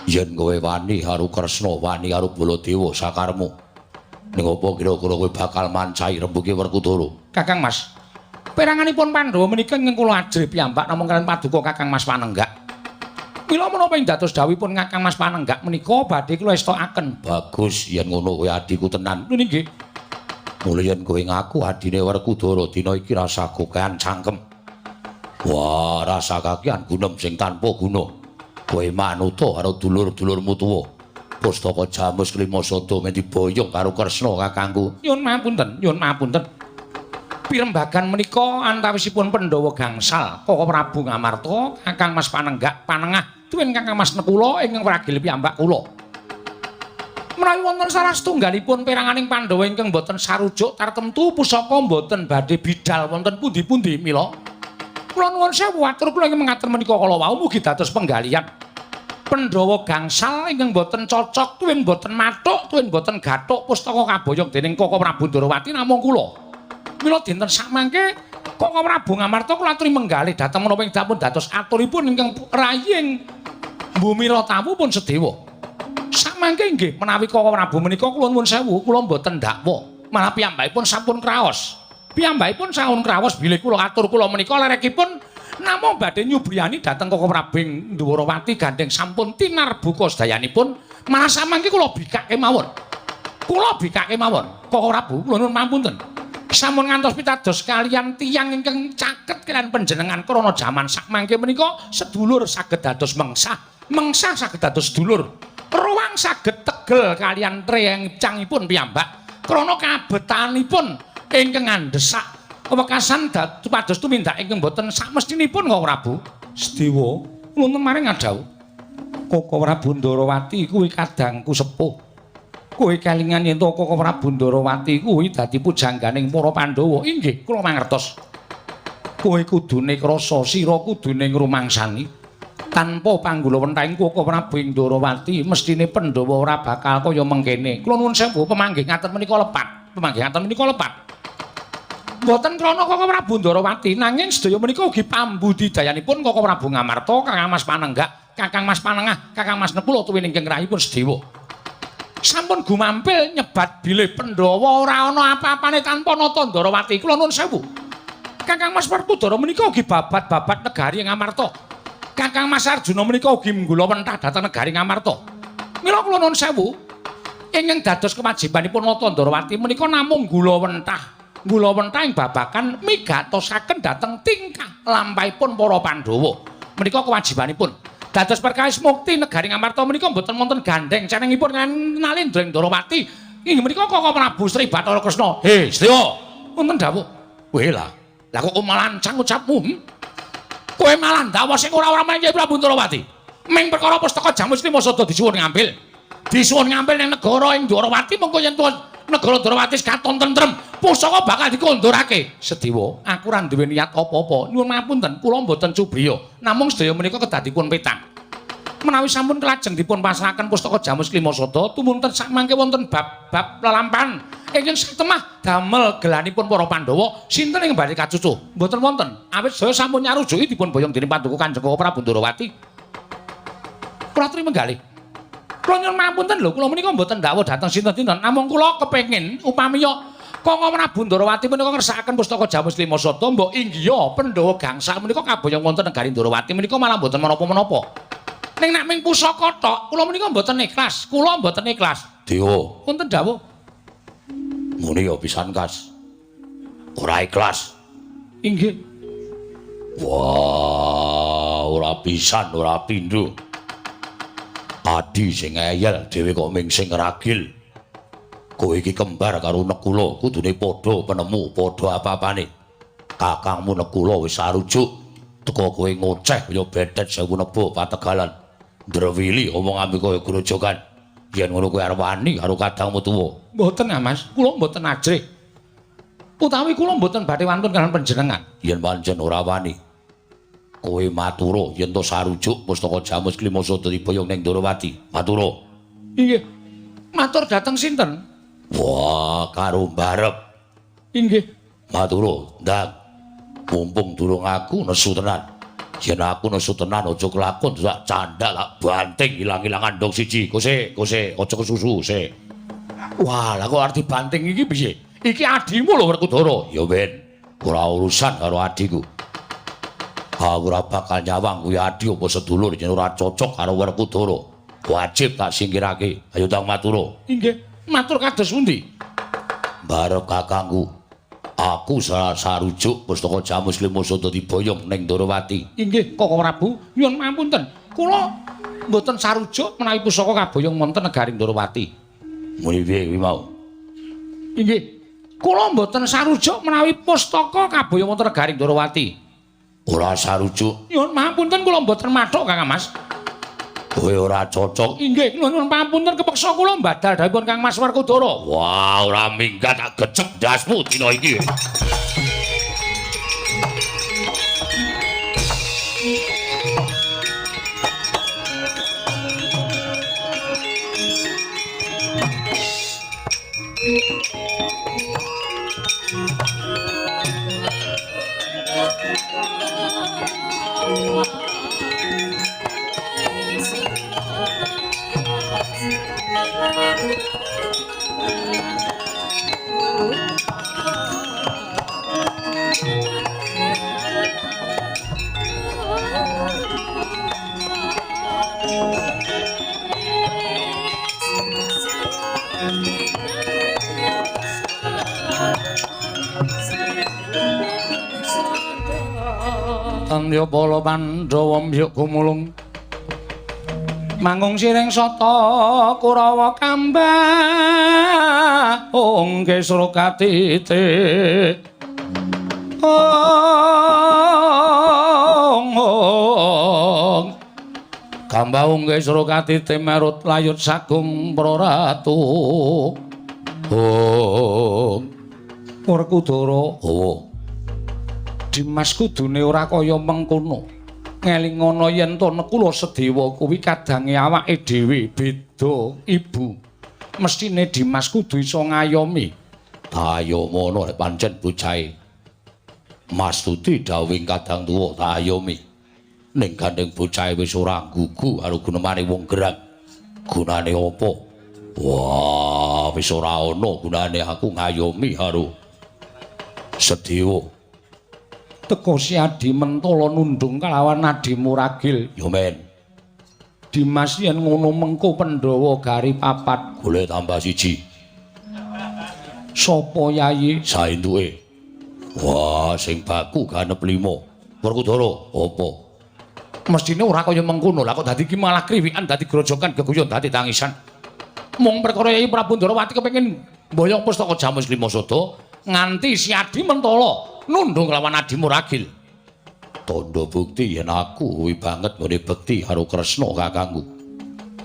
Yen kowe wani karo Kresna, wani karo Baladewa sakarmu. Ning apa kira-kira kowe bakal mancahi rembuge Werkudara? Kakang Mas. Peranganipun Pandhawa menika ingkang kula ajrih piyambak namung kaliyan paduka Kakang Mas Panenggak. Mila menapa ing dados dawuhipun Kakang Mas Panenggak menika badhe kula estokaken. Bagus yen ngono kowe adhiku tenan. Lho nggih. Mula yen kowe ngaku adine Werkudara dina iki rasa kokean cangkem. Wah, rasa kakean gunem sing tanpa guna. Kowe manuta karo dulur-dulurmu tuwa. Pustaka Jamus Klima Sada men diboyong karo Kresna kakangku. Nyuwun mapunten, nyuwun mapunten. Pirembagan menika antawisipun Pandhawa gangsal, Kaka Prabu Ngamarta, Kakang Mas Panenggak, Panengah, tuwin Kakang Mas Nekula ingkang ragil piyambak kula. Menawi wonten salah setunggalipun peranganing Pandhawa ingkang boten sarujuk tartemtu pusaka boten badhe bidal wonten pundi-pundi mila. Kula nuwun sewu atur kula ingkang mengaten menika kala wau mugi dados penggalihan. Pandhawa gangsal ingkang boten cocok tuwin boten mathuk tuwin boten gathuk pustaka kaboyong dening Kaka Prabu Ndrawati namung kula. Mila dinten sakmangke Kaka Prabu Ngamarta kula aturi menggalih dhateng menapa ing dapun dados aturipun ingkang raying Bumi Ratawu pun sedewa. Sakmangke nggih menawi Kaka Prabu menika kula nuwun sewu kula mboten ndakwa. Malah piyambakipun sampun kraos. Piyambakipun sampun kraos bilih kula atur kula menika lerekipun namung badhe nyubriyani dhateng Kaka Prabu ing Ndwarawati gandheng sampun tinarbuka sedayanipun malah samangke kula bikake mawon. Kula bikake mawon. Kaka Prabu kula nuwun mapunten. Sampun ngantos pitados kaliyan tiyang ingkang caket kaliyan panjenengan krana jaman sakmangke menika sedulur saged dados mengsah, mengsah saged dados sedulur. Ruwang saged tegel kaliyan trencangipun piyambak krana kabetanipun ingkang ngandhesak wekasan pados tumindak ingkang boten sakmestinipun Kaka Prabu. Sedewa wonten maring ngadhawuh. Kaka Prabu Ndrawati kuwi kadangku sepuh. Kowe kelingan yen to Kaka Prabu Ndrawati kuwi dadi pujangganing para Pandhawa. Inggih, kula mangertos. Kowe kudune krasa, sira kudune ngrumangsani. Tanpa panggula wentahing Kaka Prabu Ndrawati, mestine Pandhawa ora bakal kaya mengkene. Kula nuwun sewu pemanggih ngaten menika lepat. Pemanggih ngaten menika lepat. Mboten krana Kaka Prabu Ndrawati, nanging sedaya menika ugi pambudidayanipun Kaka Prabu Ngamarta, Kakang Mas Panenggak, Kakang Mas Panengah, Kakang Mas Nekula tuwin ingkang rahipun sedewa. Sampun gumampil nyebat bilih Pandhawa ora ana apa-apane tanpa nata Ndrawati. Kula nuwun sewu. Kakang Mas Werkudara menika ugi babat-babat negari Ngamarta. Kakang Mas Arjuna menika ugi nggula wentah dhateng negari Ngamarta. Mila kula nuwun sewu, ingkang dados kewajibanipun nata Ndrawati menika namung nggula wentah. Nggula wentah ing babagan migatosaken dhateng tingkah lampahipun para Pandhawa. Menika kewajibanipun. Dados perkawis mukti negari Ngamarta menika mboten wonten gandheng cenengipun Nalendra Ndrawati. Inggih menika Kaka Prabu Sri Bathara Kresna. He, Sedewa. Wonten dawuh. Kowe lah. Lah kok malancang ucapmu? Kowe malah ndakwa sing ora-ora marang Kyai Prabu Ndrawati. Ming perkara pustaka Jamus Lima Sada disuwun ngambil. Disuwun ngambil ning negara ing Ndrawati mengko yen tuwa negara Ndrawati katon tentrem, pusaka bakal dikondorake. Sedewa, aku ora duwe niat apa-apa. Nyuwun ngapunten, kula mboten cubriya. Namung sedaya menika kedah dipun petang. Menawi sampun kelajeng dipun pasrahaken pustaka Jamus Klima Sada, tumunten sakmangke wonten bab-bab lelampahan ingkang satemah damel gelanipun para Pandhawa sinten ing badhe kacucuh. Mboten wonten. Awit sedaya sampun nyarujuki dipun boyong dening Paduka Kanjeng Kaka Prabu Ndrawati. Kula aturi menggalih. Kula nyuwun ngapunten lho, kula menika mboten ndakwa dhateng sinten-sinten, namung kula kepengin upamiya Kaka Prabu Ndrawati menika ngersakaken pustaka Jamus Lima Sada, mbok inggiha Pandhawa gangsal menika kaboyong wonten negari Ndrawati menika malah mboten menapa-menapa. Ning nek ming pusaka tok, kula menika mboten ikhlas. Kula mboten ikhlas. Dewa, wonten dawuh. Muni ya pisan kas. Ora ikhlas. Inggih. Wah, ora pisan, ora pindho. Adi sing ngeyel dhewe kok ming sing ragil. Kowe iki kembar karo Nekula, kudune padha penemu, padha apa-apane. Kakangmu Nekula wis sarujuk. Teka kowe ngoceh kaya bedet sewu nebo pategalan. Ndrewili omong ambe kaya grojogan. Yen ngono kowe arep wani karo kadangmu tuwa. Mboten ah Mas, kula mboten ajrih. Utawi kula mboten badhe wantun kaliyan panjenengan. Yen pancen ora wani, kowe matura yen to sarujuk pustaka Jamus Klima Sada diboyong ning Ndorowati. Matura. Inggih. Matur dhateng sinten? Wah, karo mbarep. Inggih. Matura, ndang. Mumpung durung aku nesu tenan. Yen aku nesu tenan aja kelakon sak candhak tak banting ilang-ilangan ndong siji. Kose, kose, aja kesusu, se. Wah, lah kok arep dibanting iki piye? Iki adimu lho Werkudara. Ya ben, ora urusan karo adiku. Aku ora bakal nyawang kuwi adi apa sedulur yen ora cocok karo Werkudara. Wajib tak singkirake. Ayo tang matura. Inggih, matur kados pundi? Barep kakangku. Aku sarujuk pustaka Jamus Klima Sada diboyong ning Ndorowati. Inggih, Koko Prabu, nyuwun pangapunten. Kula mboten sarujuk menawi pusaka kaboyong wonten negari Ndorowati. Muni piye kuwi mau? Inggih. Kula mboten sarujuk menawi pustaka kaboyong wonten negari Ndorowati. Ora sarujuk. Nyuwun pangapunten kula mboten mathuk Kang Mas. Kowe ora cocok. Inggih, nyuwun pangapunten kepeksa kula mbadal dhawuhipun Kang Mas Werkudara. Wah, ora minggat tak gecek ndasmu dina iki. Tandya bala Pandhawa mbyuk gumulung manggung siring sata Kurawa kambah ongke srokatite ong ong kambah ongke srokatite merut layut sagung praratu ong Werkudara. Oh, Dimas kudune ora kaya mengkono. Ngelingono yen to Nekula Sedewa kuwi kadange awake dhewe beda ibu. Mestine Dimas kudu iso ngayomi. Ayomono nek pancen bocahe Mas Tuti dawuhing kadang tuwa tak ayomi. Ning gandeng bocahe wis ora gugu karo gunemane wong gerang. Gunane apa? Wah, wis ora ana gunane aku ngayomi karo Sedewa. Teka si Adi Mentala nundung kalawan Adi Muragil. Ya men. Dimas yen ngono mengko Pandhawa gari papat. Golek tambah siji. Sapa yayi? Saentuke. Wah, sing baku ganep 5. Werkudara, apa? Mestine ora kaya mengkono. Lah kok dadi iki malah kriwikan, dadi grojokan, geguyon, dadi tangisan. Mung perkara Yayi Prabu Ndorowati kepengin mboyong pustaka Jamus Klima Sada nganti si Adi Mentala nundung lawan Adi Muragil. Tandha bukti yen aku kuwi banget nggone bekti karo Kresna kakangku.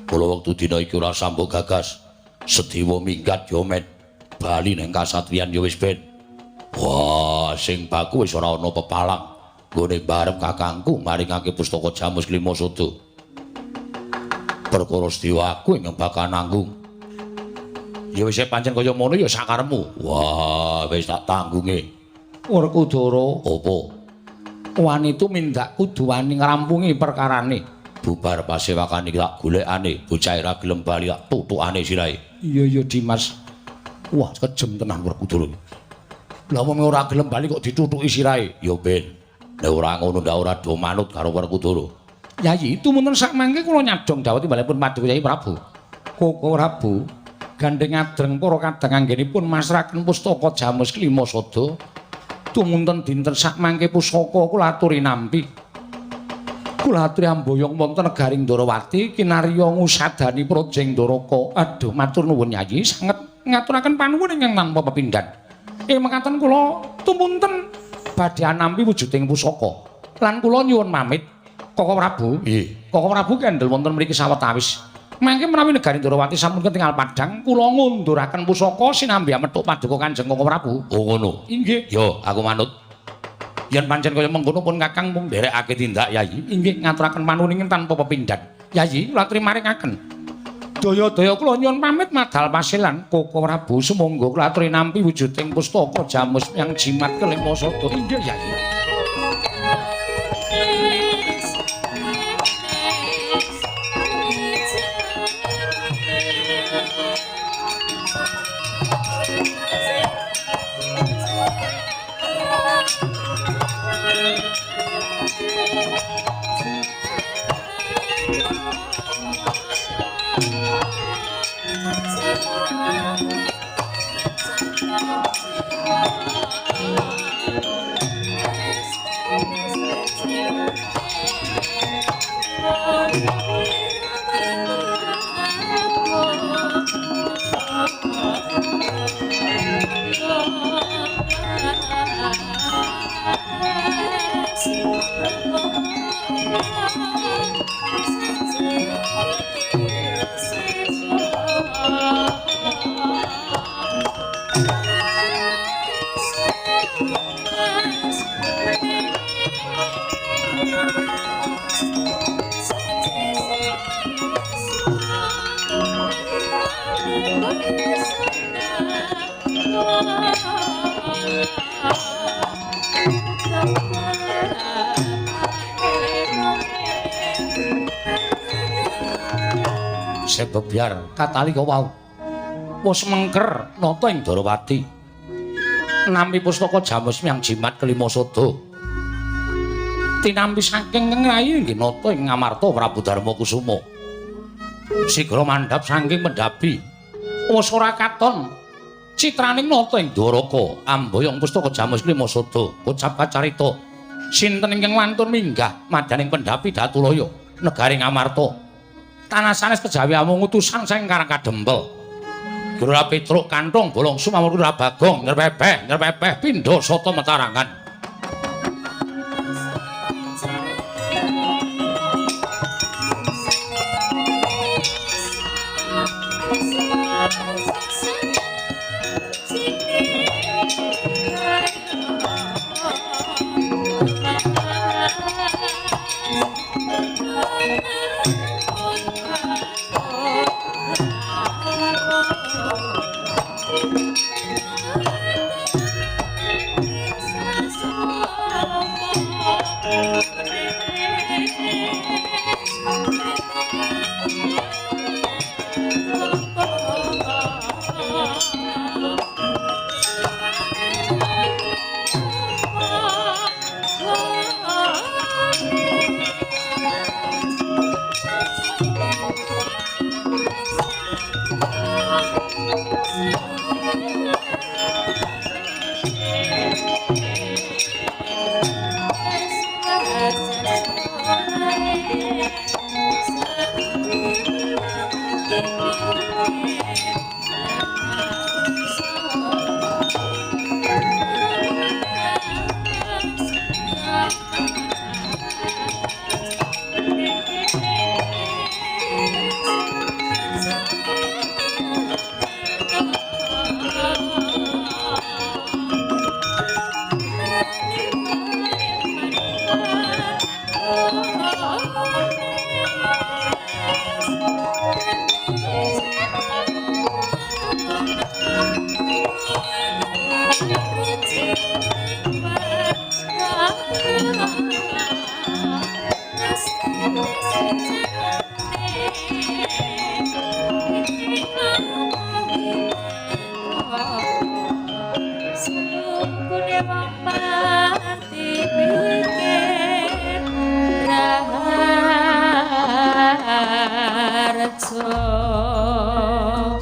Kula wektu dina iki ora sambung gagas. Sedewa minggat ya men. Bali ning kasatriyan ya wis ben. Wah, sing baku wis ora ana pepalang. Nggone barep kakangku maringake pustaka Jamus Klima Sada. Perkara Sedewa aku ingkang bakal nanggung. Ya wis pancen kaya ngono ya sakarepmu. Wah, wis tak tanggunge. Werkudara, apa? Wani tumindak kudu wani ngrampungi perkarane. Bubar pasewakane tak golekane, bocah ora gelem bali tak tutukane sirahe. Iya iya Dimas. Wah, kejem tenan Werkudara. Lah wong ora gelem bali kok ditutuki sirahe. Ya ben. Nek ora ngono ndak ora do manut karo Werkudara. Yayi, tumunten sak mangke kula nyadong dawuh timbalipun Paduka Yayi Prabu. Koko Prabu, gandeng adreng para kadang anggenipun masraken pustaka Jamus Klima Sada. Tumunten dinten sak mangke pusaka kula aturi nampi. Kula aturi amboyong wonten negaring Ndorowati kinarya ngusadani Projeng Ndoraka. Aduh, matur nuwun Yayi, sanget ngaturaken panuwun ingkang tanpa pepindhan. Ing mekaten kula tumunten Badhe anampi wujuding pusaka. Lan kula nyuwun pamit Koko Prabu. Nggih. Koko Prabu kendel wonten mriki sawetawis. Mangke menawi negari Ndorowati sampun ketingal padhang, kula ngunduraken pusaka sinambi amethuk paduka Kanjeng Koko Prabu. Oh ngono. Inggih. Yo, aku manut. Yen pancen kaya mengkono pun Kakang mung nderekake tindak Yayi. Inggih ngaturaken panuning tanpa pepindhan. Yayi, kula trimaringaken. Daya-daya kula nyuwun pamit madal pasilan Koko Prabu sumangga kula aturi nampi wujuding pustaka jamus yang jimat kelima sada. Inggih Yayi. Sebebyar katalika wau wis mengker nata ing Darawati nampi pustaka jamus yang jimat kelima sada tinampi saking ngrayi nggih nata ing Ngamarta Prabu Darma Kusuma sigra mandhap saking pendhapi wis ora katon citraning nata ing Dwaraka amboyong pustaka jamus kelima sada kocap kacarita sinten ingkang wantun minggah madyaning pendhapi Datulaya negari Ngamarta tanah sanes kejawi amung utusan saking Karang Kadempel. Gelora Petruk kanthong bolong sumamur Bagong nyrpepeh nyrpepeh pindha sata metarangan.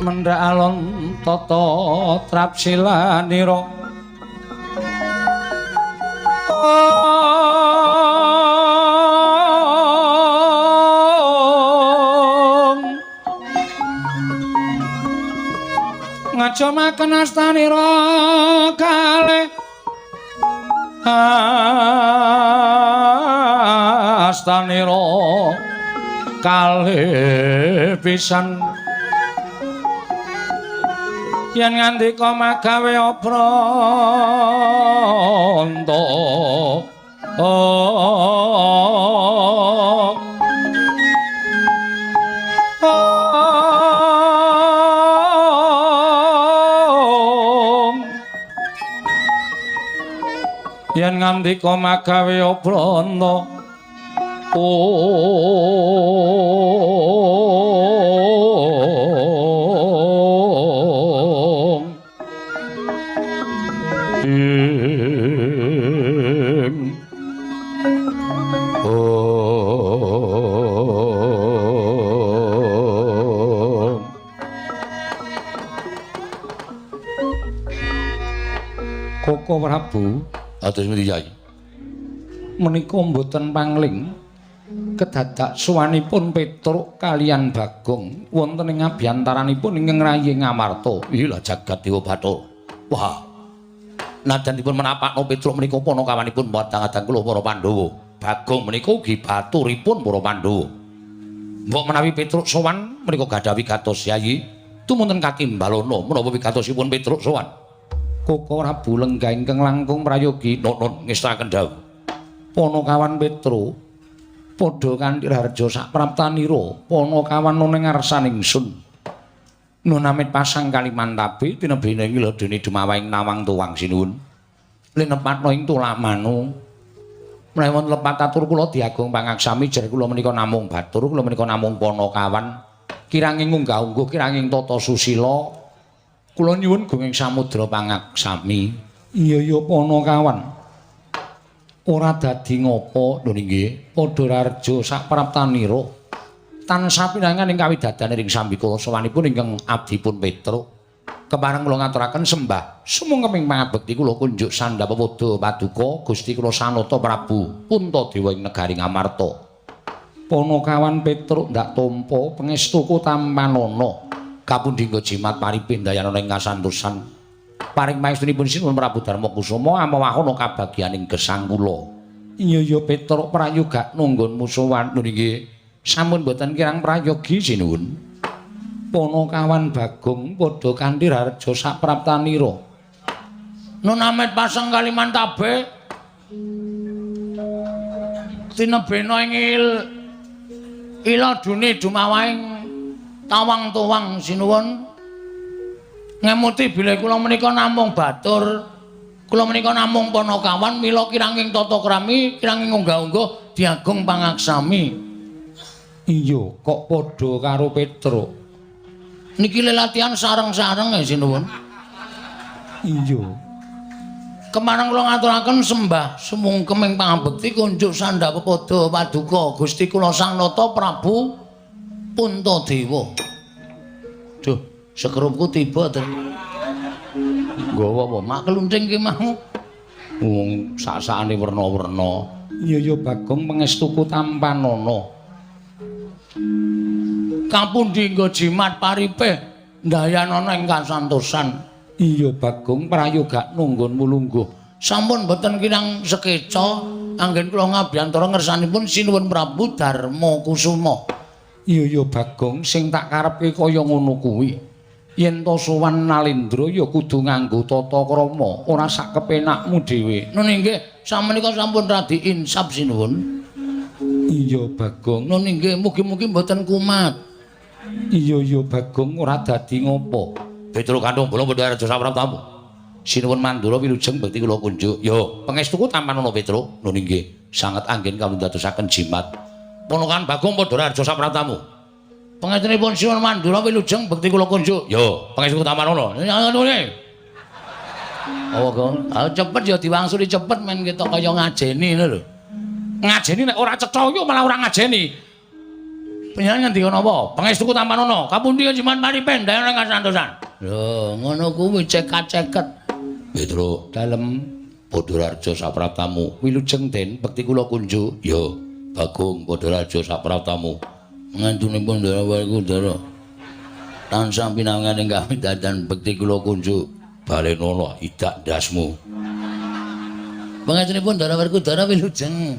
Mendhak alon tata trapsilanira ngajamaken astanira kalih Astanira kalih pisan yen ngandika magawe obranta yen ngandika magawe obranta ong ing ong. Koko Prabu atus pundi Yai? Menika mboten pangling kedadak suwanipun Petruk kaliyan Bagong wonten ing abyantaranipun ingkang rayi Ngamarta. Iya jagat Dewa Bathara. Wah. Najan dipun menapakno Petruk menika panakawanipun padang-adang kula para Pandhawa. Bagong menika ugi baturipun para Pandhawa. Mbok menawi Petruk sowan menika gadah wigatos Yayi, tumunten katimbalana menapa wigatosipun Petruk sowan. Koko Prabu lenggah ingkang langkung prayogi nunun ngestakaken dawuh. Panakawan Petruk padha kanthi raharja sapraptanira panakawan ana ngarsan ingsun. Nun amit pasang kalimantabe tinebene ing ladene dumawahing nawang tuwang sinuwun. Linepatna ing tulamanu. Menawi wonten lepat atur kula diagung pangaksami jer kula menika namung batur, kula menika namung panakawan. Kiranging unggah-ungguh, kiranging tata susila. Kula nyuwun gunging samudra pangaksami. Iya ya panakawan. Ora dadi ngapa lho nggih, padha raharja sapraptanira. Tansah pinangan ing kawidadane ring sambikala sowanipun ingkang abdipun Petruk. Kepareng kula ngaturaken sembah sumangga pangabekti kula kunjuk sandhap pepoda paduka Gusti kula Sanata Prabu Puntadewa ing negari Ngamarta. Panakawan Petruk ndak tampa pangestuku tampanana. Kapundi nggo jimat paripih ndayanana ing kasantosan. Paring pangestunipun Sinuwun Prabu Darma Kusuma amawahana kabagyaning gesang kula. Iya ya Petruk prayoga nunggonmu sowan lho nggih. Sampun boten kirang prayogi sinuwun. Panakawan Bagong padha kanthi raharja sapraptanira. Nun amit pasang kalimantabe tinebena ing iladune dumawahing tawang tuwang sinuwun. Ngemuti bilih kula menika namung batur, kula menika namung panakawan, mila kiranging tata krami, kiranging unggah-ungguh diagung pangaksami. Iya, kok padha karo Petruk. Niki lelatihan sareng-sareng ya sinuwun. Iya. Kemareng kula ngaturaken sembah sumungkem ing pangabekti kunjuk sandhap pepoda paduka Gusti kula Sang Nata Prabu Puntadewa. Duh, sekrupku tiba to. Nggawa apa? Mak klunting ki mau. Wong sak-sakane werna-werna. Iya ya Bagong pangestuku tampanana. Kapundi nggo jimat paripih ndayanana ing kasantosan. Iya Bagong prayoga nunggonmu lungguh. Sampun boten kirang sekeca anggen kula ngabyantara ngersanipun Sinuwun Prabu Darma Kusuma. Iya ya Bagong sing tak karepke kaya ngono kuwi. Yen to sowan Nalendra ya kudu nganggo tata krama, ora sak kepenakmu dhewe. Nun inggih, samenika sampun radi insaf sinuwun. Iya Bagong. Nun inggih, mugi-mugi mboten kumat. Iya ya Bagong ora dadi ngopo. Petruk kantung bolong padha raja sapraptamu. Sinuwun Mandura wilujeng bekti kula kunjuk. Yo, pangestuku tampanana Petruk. Nun inggih, sanget anggen kawundadosaken jimat. Ponokan Bagong padha raja sapraptamu. Pangestunipun Sinuwun Mandura wilujeng bekti kula kunjuk. Yo, pangestuku tampanana. Ngene. Oh, Gong. Ah cepet ya diwangsuli cepet men ketok kaya ngajeni ngono lho. Ngajeni nek ora cetha yo malah ora ngajeni. Panjenengan ngendika napa? Pangestuku tampanana. Kapundi jimat paripen dayono kasantosan. Lho, ngono kuwi cekat-ceket. Petruk, dalem padha raja sapraptamu. Wilujeng Den bekti kula kunjuk. Yo, Bagong padha raja sapraptamu. Ngantunipun Ndara Werkudara. Tansah pinangan ing kawidadan bekti kula kunjuk. Balenono idak ndasmu. Pangestunipun Ndara Werkudara wilujeng.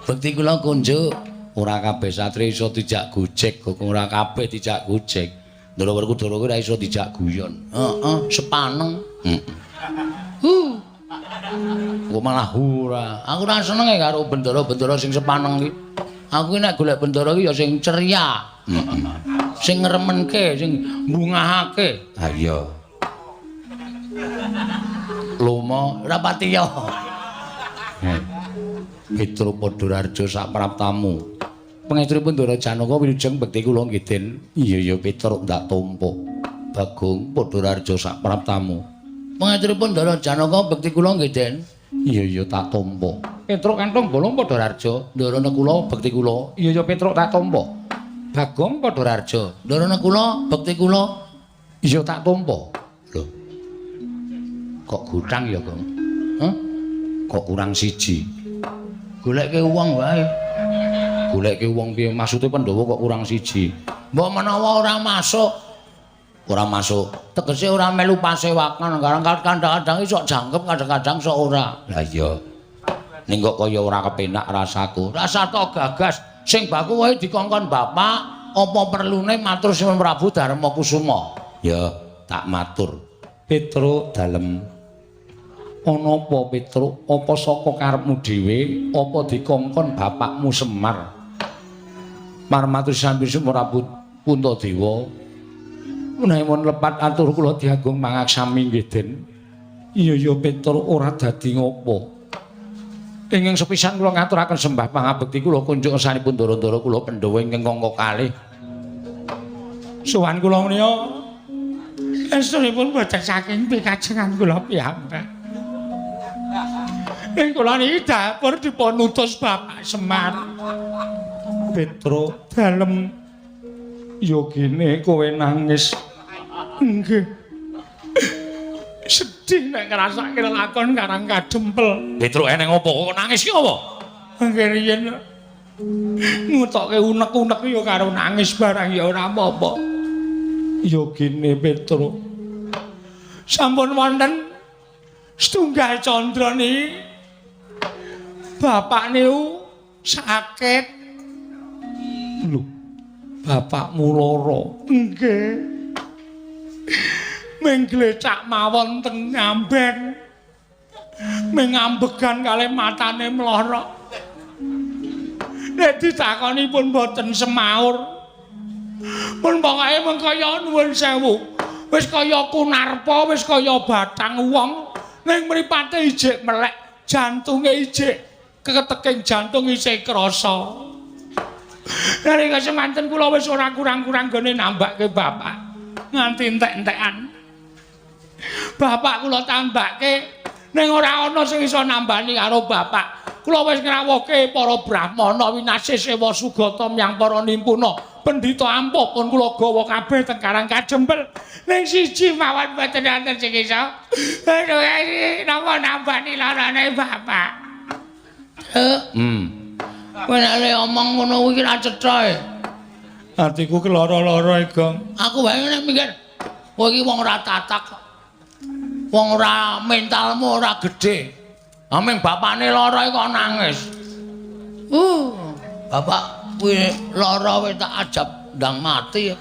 Bekti kula kunjuk. Ora kabeh satri iso dijak gojek, kok ora kabeh dijak gojek. Ndara Werkudara kuwi ora iso dijak guyon. Heeh, sepaneng. Heeh. Kok malah ora. Aku ora seneng karo bendara-bendara sing sepaneng iki. Aku nek golek bendara iki ya sing ceria. Heeh. Sing ngremenke, sing mbungahake. Ha iya. Lomo ora pati ya. Petruk Padhararja sak praptamu. Pangestunipun Ndara Janaka wilujeng bekti kula nggih Den. Iya ya Petruk ndak tampa. Bagong Padhararja sak praptamu. Pangestunipun Ndara Janaka bekti kula nggih Den. Iya ya tak tampa. Petruk kantung bolong Padhararja. Ndara kula bekti kula. Iya ya Petruk tak tampa. Bagong Padhararja. Ndara kula bekti kula. Iya tak tampa. Lho. Kok gutang ya, Gong? Hah? Kok kurang siji? Goleke wong wae. Goleke wong piye maksude Pandhawa kok kurang siji? Mbok menawa ora masuk. Ora masuk. Tegese ora melu pasewakan, kadang-kadang iso jangkep, kadang-kadang sok ora. Lah iya. Ning kok kaya ora kepenak rasaku. Rasa to gagas sing baku wae dikongkon bapak, apa perlune matur Sunan Prabu Darma Kusuma? Ya, tak matur. Petruk dalem. Ana apa Petruk? Apa saka karepmu dhewe? Apa dikongkon bapakmu Semar? Marmatur Sambi Prabu Puntadewa. Menawi mon lepat atur kula diagung mangaksami nggih Den. Iya ya Petruk ora dadi ngopo. Ingkang sepisan kula ngaturaken sembah pangabekti kula kunjuk ngersanipun ndara-ndara kula Pandhawa ingkang angka kalih. Sowan kula menika estunipun boten saking pikajengan kula piyambak. Ing kula niki dapur dipun utus Bapak Semar. Petruk dalem yogine kowe nangis. Nggih. Sedih nek ngrasake lelakon Karang Kadempel. Petruk eneng apa kok nangis ki apa? Nggih riyen ngutokke unek-unek ya karo nangis barang ya ora apa-apa. Yogine Petruk. Sampun wonten setunggal candra niki bapak niku sakit. Lho, bapakmu lara? Nggih. Ming glecak mawon teng ngamben. Ming ngambegan kalih matane mlorok. Nek ditakoni pun boten semaur. Pun pokoke mung kaya nuwun sewu. Wis kaya kunarpa, wis kaya batang wong. Ning mripate ijik melek, jantunge ijik keteking jantung isih krasa. Nalika semanten kula wis ora kurang-kurang gone nambake bapak nganti entek-entekan. Bapak kula tambake ning ora ana sing iso nambani karo bapak. Kula wis ngrawuhke para brahmana winasih sewa sugata myang para nimpuna. Pendhita ampuh pun kula gawa kabeh teng Karang Kajempel. Ning siji mawon boten wonten sing iso. Aduh, napa nambani larane bapak? Kowe nek omong ngono kuwi ra cetha e. Atiku keloro-loro e, Gong. Aku wae nek mikir, kowe iki wong ora tatak. Wong ora mentalmu ora gedhe. Aming bapakne lara kok nangis. Bapak kuwi lara wis tak ajab ndang mati.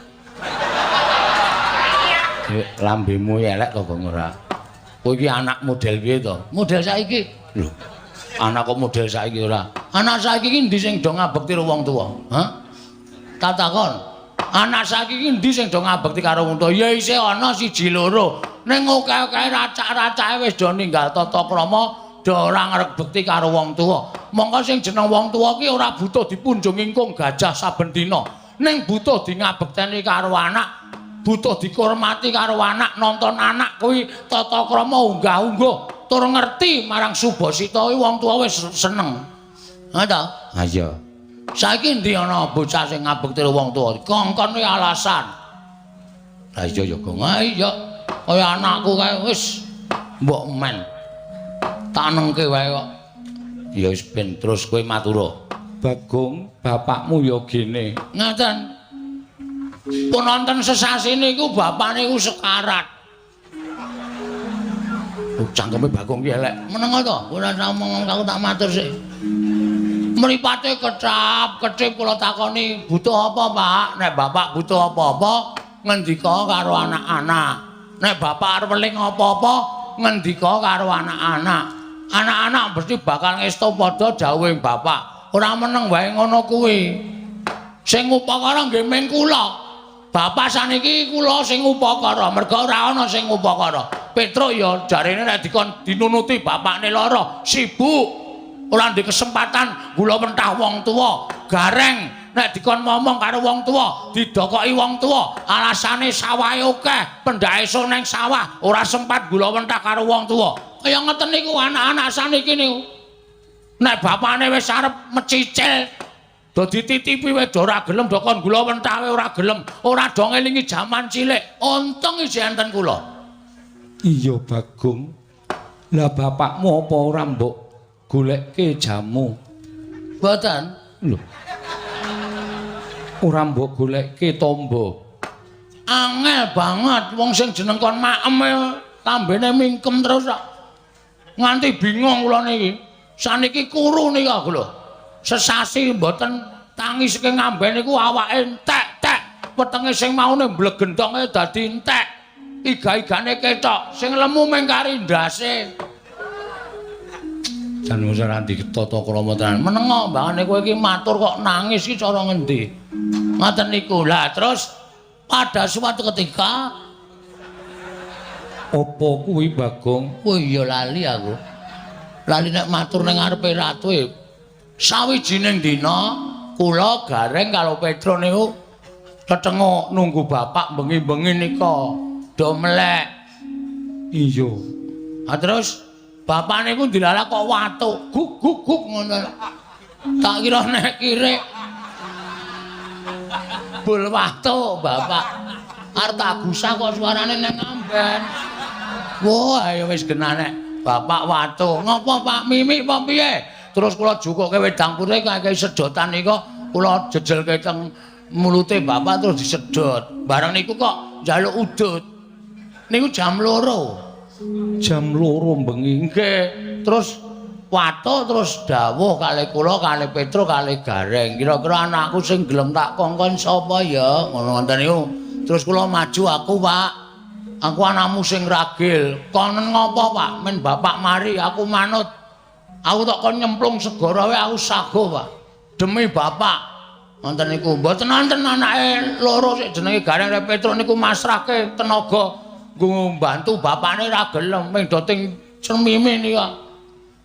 Lambemu elek to, Gong ora? Kowe iki anak model piye to? Model saiki. Lho, anak kok model saiki ora? Anak saiki iki endi sing do ngabekti karo wong tuwa? Hah? Tak takon. Anak saiki iki endi sing do ngabekti karo wong tuwa? Ya isih ana siji loro. Ning akeh-akeh racak-racake wis do ninggal tata krama, do ora ngrebekti karo wong tuwa. Mongko sing jeneng wong tuwa ki ora butuh dipunjung ingkung gajah saben dina. Ning butuh di ngabekteni karo anak, butuh dikurmati karo anak, nonton anak kuwi tata krama unggah-ungguh, tur ngerti marang subasita kuwi wong tuwa wis seneng. Ha ta? Ha iya. Saiki endi ana bocah sing ngabekti wong tuwa? Kongkon kuwi alasan. Lah iya ya, Gong. Ha iya. Kaya anakku kae wis mbok men. Tanengke wae kok. Ya wis ben terus kowe matura. Bagong, bapakmu ya gene. Ngaten. Pun wonten sesasi niku bapak niku sekarat. Oh, cangkeme Bagong ki elek. Meneng to, ora ngomong aku tak matur sik. Mripate kecap, kecip kula takoni, butuh apa, Pak? Nek bapak butuh apa-apa, ngendika karo anak-anak. Nek bapak arep weling apa-apa, ngendika karo anak-anak. Anak-anak mesti bakal ngesto padha dawuhing bapak. Ora meneng wae ngono kuwi. Sing ngupakara nggih ming kula. Bapak saniki kula sing ngupakara, merga ora ana sing ngupakara. Petruk ya jarene nek dikon dinunuti bapakne lara, sibuk. Ora ndek kesempatan gula mentah wong tuwa. Gareng nek dikon ngomong karo wong tuwa, didokoki wong tuwa, alasane sawahe akeh, pendhake esuk nang sawah, ora sempat gula mentah karo wong tuwa. Kaya ngeten niku anak-anak saniki niku. Nek bapakne wis arep mecicil, do dititipi wis ora gelem, do kon gula mentah ora gelem, ora do ngelingi jaman cilik. Untung isih enten kula. Iya Bagong. Lah bapakmu apa ora mbok golekke jamu? Mboten. Lho. Ora mbok golekke tombo. Angel banget wong sing jeneng kon maem lambene mingkem terus kok. Nganti bingung kula niki. Saniki kuru niki aku lho. Sesasi mboten tangi saking ngamben niku awake entek-tek. Wetenge sing maune mblegendonge dadi entek. Iga-igane ketok, sing lemu mung kari ndase. Jan wis ora ditata krama tenan. Menengo mbangane kowe iki matur kok nangis iki cara ngendi? Ngoten niku. Lah terus pada suatu ketika apa kuwi Bagong? Oh iya lali aku. Lali nek matur ning ngarepe ratu e. Sawijining dina kula Gareng karo Petro niku tetenguk nunggu bapak bengi-bengi nika do melek. Iya. Ha terus bapak niku dilalah kok watuk, guk guk guk ngono. Tak kira nek kirik. Bul watuk bapak. Arep tak gusah kok suarane nang ngamben. Wah, ayo wis genah nek bapak watuk. Ngopo Pak Mimik apa piye? Terus kula jukuke wedang putih kakehi sedotan nika kula jejelke teng mulute bapak terus disedot. Bareng niku kok njaluk udut. Niku jam 2. Jam 2 bengi. Nggih. Terus watuk terus dawuh kalih kula kalih Petro kalih Gareng. Kira-kira anakku sing gelem tak kongkon sapa ya? Ngono ngoten niku. Terus kula maju aku, Pak. Aku anakmu sing ragil. Konen ngopo, Pak? Men bapak mari aku manut. Aku tak kon nyemplung segara wae aku sago, Pak. Demi bapak. Ngoten niku. Mboten wonten anake loro sik jenenge Gareng karo Petro niku masrahke tenaga nggo mbantu bapakne ra gelem ming do ting cemime niku.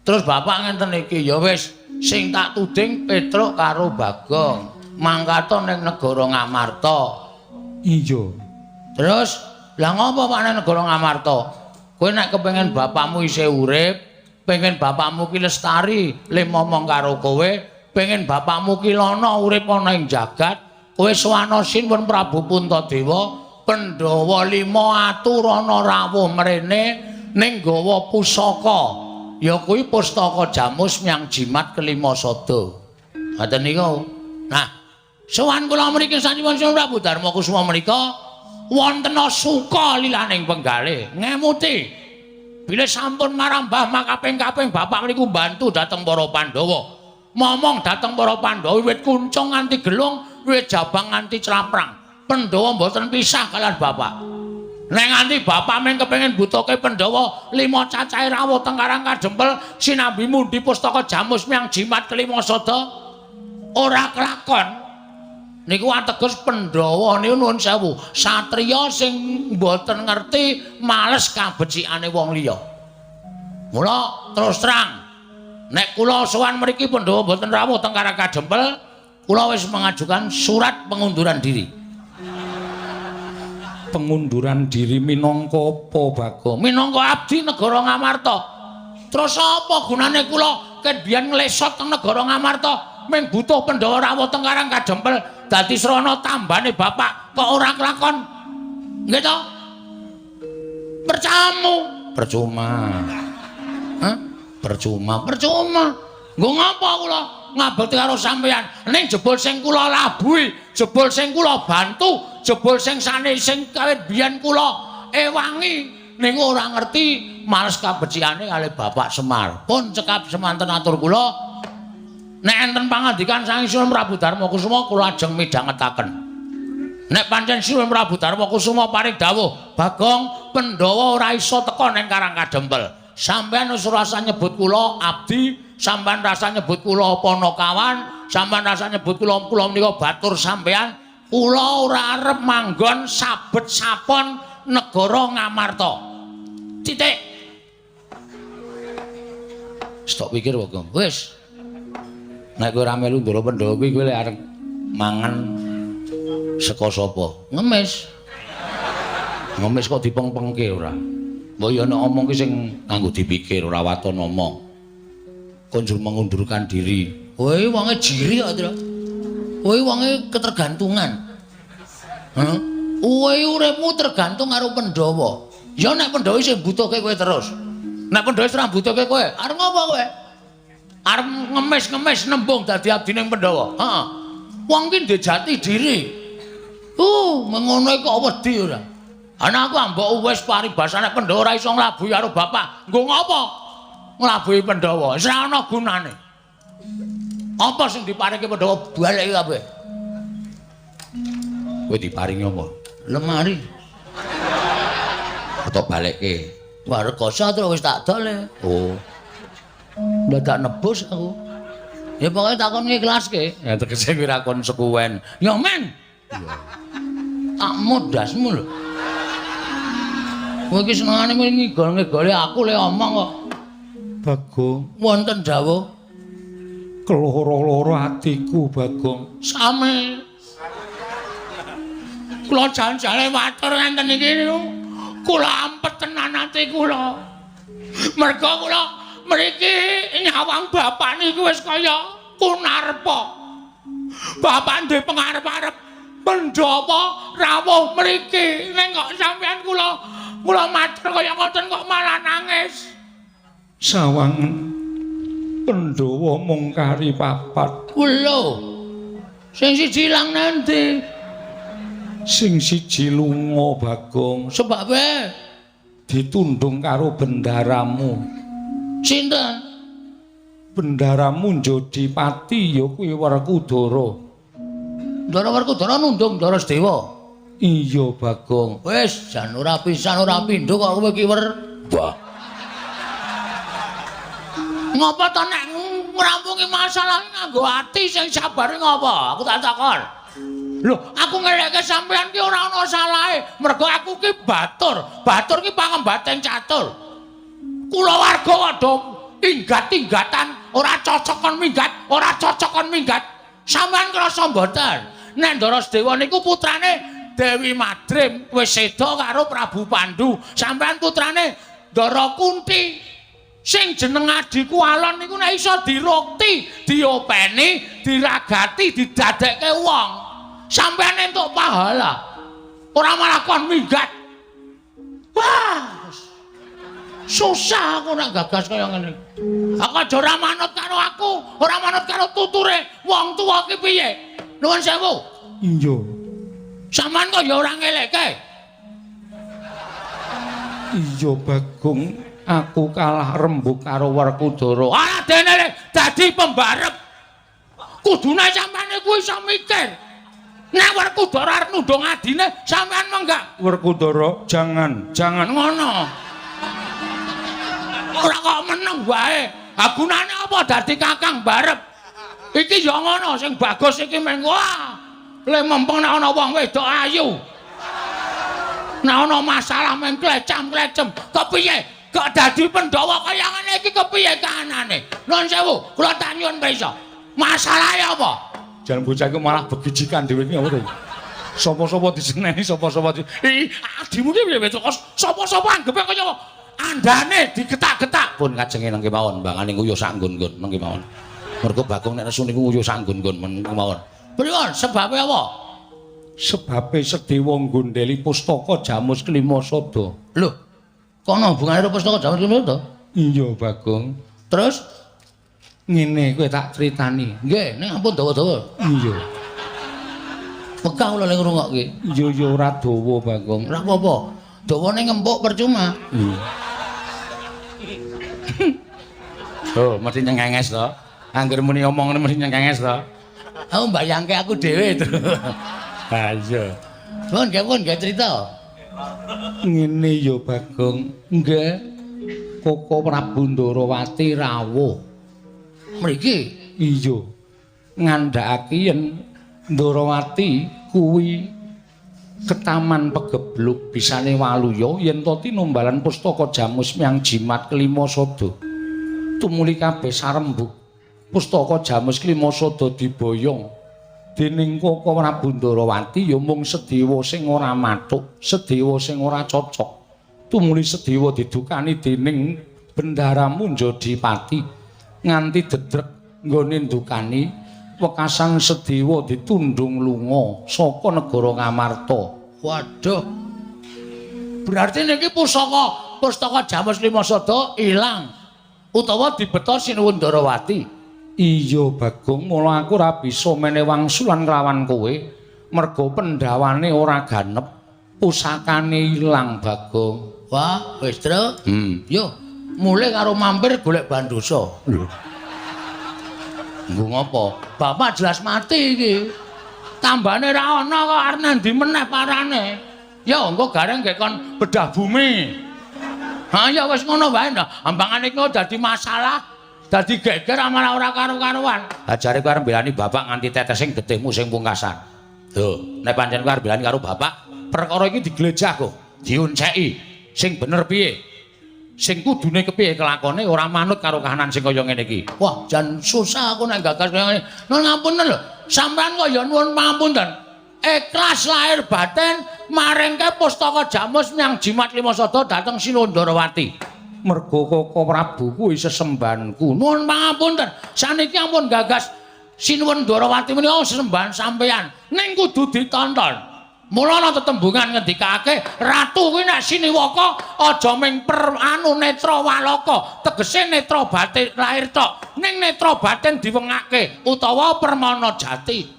Terus bapak ngenten iki, ya wis sing tak tuding Petruk karo Bagong mangkata ning negara Ngamarta. Iya. Terus lah ngopo Pak ning negara Ngamarta? Kowe nek kepengin bapakmu isih urip, pengen bapakmu ki lestari le momong karo kowe, pengen bapakmu ki lana urip ana ing jagat, kowe sowana Sinuwun Prabu Puntadewa, Pandhawa 5 aturana rawuh mrene ning gawa pusaka. Ya kuwi pustaka Jamus Myang Jimat kelima sada. Ngoten niku. Nah, sowan kula mriki sanipun Sinuwun Prabu Darma Kusuma menika wonten suka lilaning penggalih ngemuti. Bilih sampun marambah makaping-kaping bapak niku mbantu dhateng para Pandhawa. Momong dhateng para Pandhawa wiwit kuncung nganti gelung, wiwit jabang nganti claprang. Pandhawa mboten pisah kalian bapak. Nek nganti bapak mung kepengin butuhke Pandhawa 5 cacahe rawuh teng Karang Kadempel sinambi mundi pustaka Jamus Myang Jimat kelima sada ora kelakon. Niku ateges Pandhawa niku nuwun sewu, satriya sing mboten ngerti males kabecikane wong liya. Mula terus terang nek kula sowan mriki Pandhawa mboten rawuh teng Karang Kadempel, kula wis mengajukan surat pengunduran diri. Pengunduran diri minangka apa, Bagong? Minangka abdi negara Ngamarta. Terus apa gunane kula ket biyen nglesot teng negara Ngamarta mung butuh Pandhawa rawuh teng Karang Kadempel dadi srana tambane bapak kok ora kelakon? Nggih to? Percamu. Percuma. Hah? Percuma, percuma. Nggo ngapa kula ngabekti karo sampeyan? Ning jebul sing kula labuhi, jebul sing kula bantu, jebul sing sane sing kawit biyen kula ewangi Ning ora ngerti males kabecikane kalih Bapak Semar. Pun cekap semanten atur kula. Nek enten pangandikan saking Sinuwun Prabu Darma Kusuma kula ajeng midhangetaken. Nek pancen Sinuwun Prabu Darma Kusuma paring dawuh, Bagong Pandhawa ora iso teka ning Karang Kadempel. Sampeyan wis rasa nyebut kula abdi, sampeyan rasa nyebut kula panakawan, sampeyan rasa nyebut kula kula menika batur sampeyan, kula ora arep manggon sabet sapon negara Ngamarta. Titik. Stop pikir Bagong. Wis. Nek kowe ora melu Ndara Pandhawa kuwi kowe lek arep mangan saka sapa? Ngemis. Ngemis kok dipengpengke ora? Mbok ya nek omong ki sing nganggo dipikir ora waton omong. Konjur mengundurkan diri. Kowe wonge jiri kok, Tru. Kowe wonge ketergantungan. Heeh. Kowe uripmu tergantung karo Pandhawa. Ya nek Pandhawa isih mbutuhke kowe terus. Nek Pandhawa wis ora mbutuhke kowe, arep ngopo kowe? Arep ngemis-ngemis nembung dadi abdining Pandhawa. Heeh. Wong ki ndek jati diri. Mengono kok wedi ora. Ana aku ambok wis paribasane Pandhawa ora iso nglabuhi karo bapak. Nggo ngopo? Nglabuhi Pandhawa. Wis ora ana gunane. Apa sing diparingi Pandhawa baleki kabeh? Kowe diparingi apa? Lemari. Atau balekke. Wah, rekoso terus wis tak dol. Oh. Dadak nebus aku. Ya pokoke takon ngiklaske. Ya tegese kuwi ra konsekuen. Ya men. Tak modasmu lho. Kowe iki senengane ngigol-ngigoli aku le omong kok. Bagong, wonten dawuh. Keloro-loro atiku, Bagong. Sami. Kula jan-jane matur ngenten iki niku. Kula ampet tenan ati kula. Merga kula mriki nyawang bapak niku wis kaya Kunarpa. Bapak ndek pengarep-arep Pandhawa rawuh mriki. Ning kok sampean kula kula matur kaya ngoten kok malah nangis. Sawangen Pandhawa mung kari papat. Lho. Sing siji ilang nanti? Sing siji lunga, Bagong. Sebabe ditundung karo bendaramu. Sinten? Bendaramu Njodipati pati ya kuwi Werkudara. Ndara Werkudara nundung Ndara Sedewa. Iya, Bagong. Wis jan ora pisan ora pindho kok kowe ki wer. Wah. Ngopo to nek ngrampungi masalah nganggo ati sing sabare ngopo? Aku tak takon. Lho, aku ngeleke sampean ki ora ana salahe. Mergo aku ki batur. Batur ki pangembating catur. Kulawarga padha inggat-inggatan, ora cocok kon minggat, ora cocok kon minggat. Sampean krasa mboten? Nek Ndara Sedewa niku putrane Dewi Madrim wis seda karo Prabu Pandu. Sampean putrane Ndara Kunti. Sing jeneng adhiku Alon niku nek iso dirukti, diopeni, diragati, didadekke wong. Sampean entuk pahala. Ora malah kon minggat. Wah. Susah aku nek gagas kaya ngene. Aku aja ora manut karo aku, ora manut karo tuture wong tuwa ki piye? Nuwun sewu. Iya. Sampeyan kok ya ora ngelekke. Iya, Bagong. Aku kalah rembug karo Werkudara. Ora dene dadi pembarep. Kudune sampeyan iku iso mikir. Nek Werkudara arep nundung adine, sampeyan menggak. Werkudara, jangan, jangan ngono. Ora kok meneng wae. Ha gunane apa dadi kakang barep? Iki ya ngono sing bagus iki meng wah. Le mempeng nek ana wong wedok ayu. Nek ana masalah meng klecam-klecem, kepiye? Kok dadi Pandhawa kaya ngene iki kepiye kahanane? Nuwun sewu, kula tak nyuwun pirsa. Masalahe apa? Jan bocah iku malah begijikan dhewe iki apa to? Sapa-sapa diseneni, sapa-sapa di... Ih, adimu ki piye kok sapa-sapa anggepe kaya andane digetak-getak. Pun kajenge nang kemawon, mbangane nguyuh sak nggon-nggon nang kemawon. Mergo Bagong nek nesu niku nguyuh sak nggon-nggon men kemawon. Pripun? Sebabe apa? Sebabe Sedewa nggondheli pustaka Jamus Klima Sada. Lho, kono hubungane karo pustaka Jamus Klima Sada? Iya, Bagong. Terus ngene kowe tak critani. Nggih, ning ampun dawa-dawa. Iya. Pekah kula ning ngrungokke. Iya ya ora dawa, Bagong. Ora apa-apa. Dawane ngempuk percuma. Oh, mesti nyengenges to. Angger muni omongane mesti nyengenges to. Aku mbayangke aku dhewe, Tru. Ha iya. Pun nggih, pun nggih cerita. Ngene ya, Bagong. Nggih. Koko Prabu Ndarawati rawuh. Mriki? Iya. Ngandhakake yen Ndarawati kuwi ketaman pegebluk bisane waluya yen to tinumbalan pustaka Jamus Myang Jimat kelima sada. Tumuli kabeh sarembug pustaka Jamus kelima sada diboyong dening Koko Prabu Ndarawati ya mung Sedewa sing ora mathuk, Sedewa sing ora cocok. Tumuli Sedewa didukani dening Bendara Munjadipati nganti dedrek nggone ndukani wekasan Sedewa ditundung lunga saka negara Ngamarta. Waduh. Berarti niki pustaka Jamus Lima Sada ilang utawa dibeta Sinuwun Ndarawati. Iya Bagong, mula aku ora bisa menehi wangsulan kelawan kowe merga pendhawane ora ganep, pusakane ilang Bagong. Wah, wis, Tru. Yo, mulih karo mampir golek bandosa. Lho. Nggo ngopo? Bapak jelas mati iki. Tambane ra ana kok arep nandi meneh parane. Ya engko gareng nggih kon bedah bumi. Ha ya wis ngono wae ndah. Ambangane iki dadi masalah, dadi geger malah ora karu-karuan. Ha jare kowe arep mbelani bapak nganti tetesing getihmu sing pungkasan. Lho, nek pancen kowe arep mbelani karo bapak, perkara iki diglejah kok, dionceki. Sing bener piye? Sing kudune kepiye kelakone ora manut karo kahanan sing kaya ngene iki. Wah, jan susah aku nek gagas kaya ngene. Nuwun ngapunten lho. Sampeyan kok ya nuwun pangapunten. Ikhlas lahir batin maringke pustaka Jamus Myang Jimat Lima Sada dhateng Sinuwun Ndarawati. Merga Koko Prabu kuwi sesembahanku. Nuwun pangapunten. Saniki ampun gagas Sinuwun Ndarawati menika sesembahan sampeyan. Ning kudu ditonton. Mula ana tetembungan ngendikake ratu kuwi nek siniwaka aja ming per anu netra walaka, tegese netra batin lahir tok, ning netra batin diwengake utawa permana jati.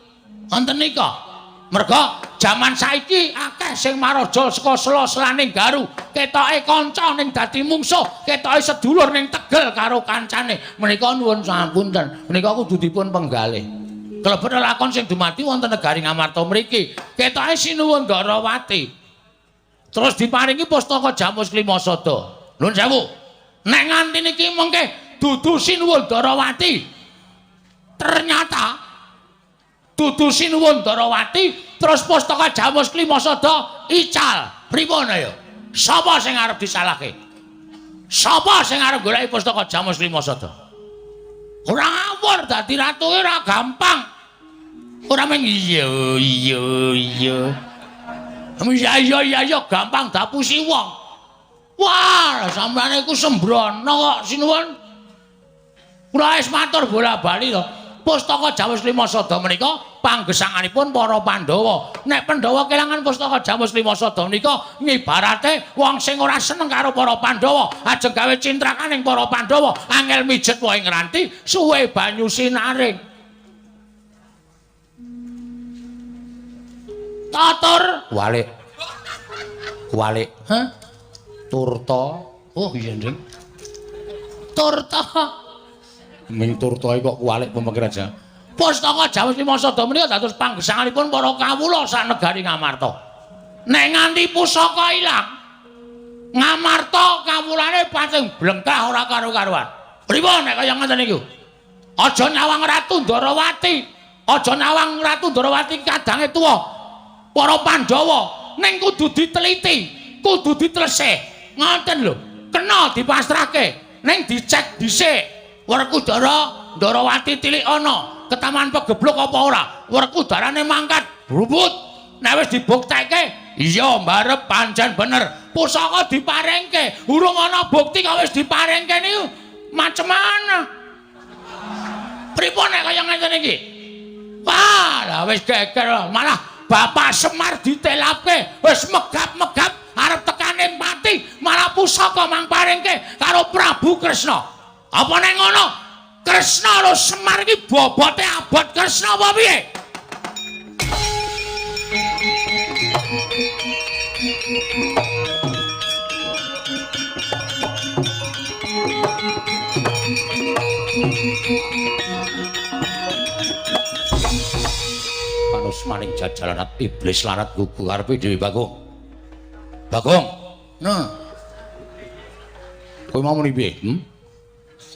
Wonten nika. Merga jaman saiki akeh sing maraja saka sela-selaning garu, ketoke kanca ning dadi mungsuh, ketoke sedulur ning tegel karo kancane. Menika nuwun sapunten, menika kudu dipun penggalih. Klebet lakon sing dumadi wonten negari Ngamarta mriki. Ketoke Sinuwun Ndarawati. Terus diparingi pustaka Jamus Klima Sada. Nuwun sewu. Nek nganti niki mengke dudu Sinuwun Ndarawati. Ternyata dudu Sinuwun Ndarawati terus pustaka Jamus Klima Sada ical. Pripun ya? Sapa sing arep disalahke? Sapa sing arep goleki pustaka Jamus Klima Sada? Ora ngawur dadi ratu ora gampang. Ora mung iya iya iya. Iya iya iya iya gampang dapusi wong. Wah, sampeyan iku sembrono kok sinuwun. Kula wis matur bola-bali to. Pustaka Jamus Lima Sada menika panggesanganipun para Pandhawa. Nek Pandhawa kelangan pustaka Jamus Lima Sada menika ngibarate wong sing ora seneng karo para Pandhawa, ajeng gawe cintrakaning para Pandhawa, angel mijet wae ngranti, suwe banyu sinaring. Tatur walik. Walik. Hah? Turta. Oh iya, Ndring. Turta. Ming turta kok kuwalik pemikir aja. Pustaka Jamus Lima Sada menika dados panggesanganipun para kawula sak negari Ngamarta. Nek nganti pusaka ilang, Ngamarta kawulane pating blengkah ora karu-karuan. Pripun nek kaya ngoten niku? Aja nyawang Ratu Ndarawati, aja nyawang Ratu Ndarawati kadange tuwa. Para Pandhawa ning kudu diteliti, kudu ditelesih. Ngoten lho. Kena dipasrahke, ning dicek dhisik. Werkudara Ndarawati tilik ana ketaman pegebluk apa ora? Werkudarane mangkat brubut. Nek wis dibuktekke, iya mbarep pancen bener. Pusaka diparingke, urung ana bukti kok wis diparingke niku macem-mana. Pripun nek kaya ngene iki? Wah, lah wis geger malah Bapak Semar ditelapke, wis megap-megap arep tekane pati, malah pusaka mang paringke karo Prabu Kresna. Apa nek ngono? Kresna karo Semar iki bobote abot Kresna apa piye? Asmaning jajalanat iblis lanat gugu karepe dhewe Bagong. Bagong. Nah. Kowe mau muni piye? Hmm?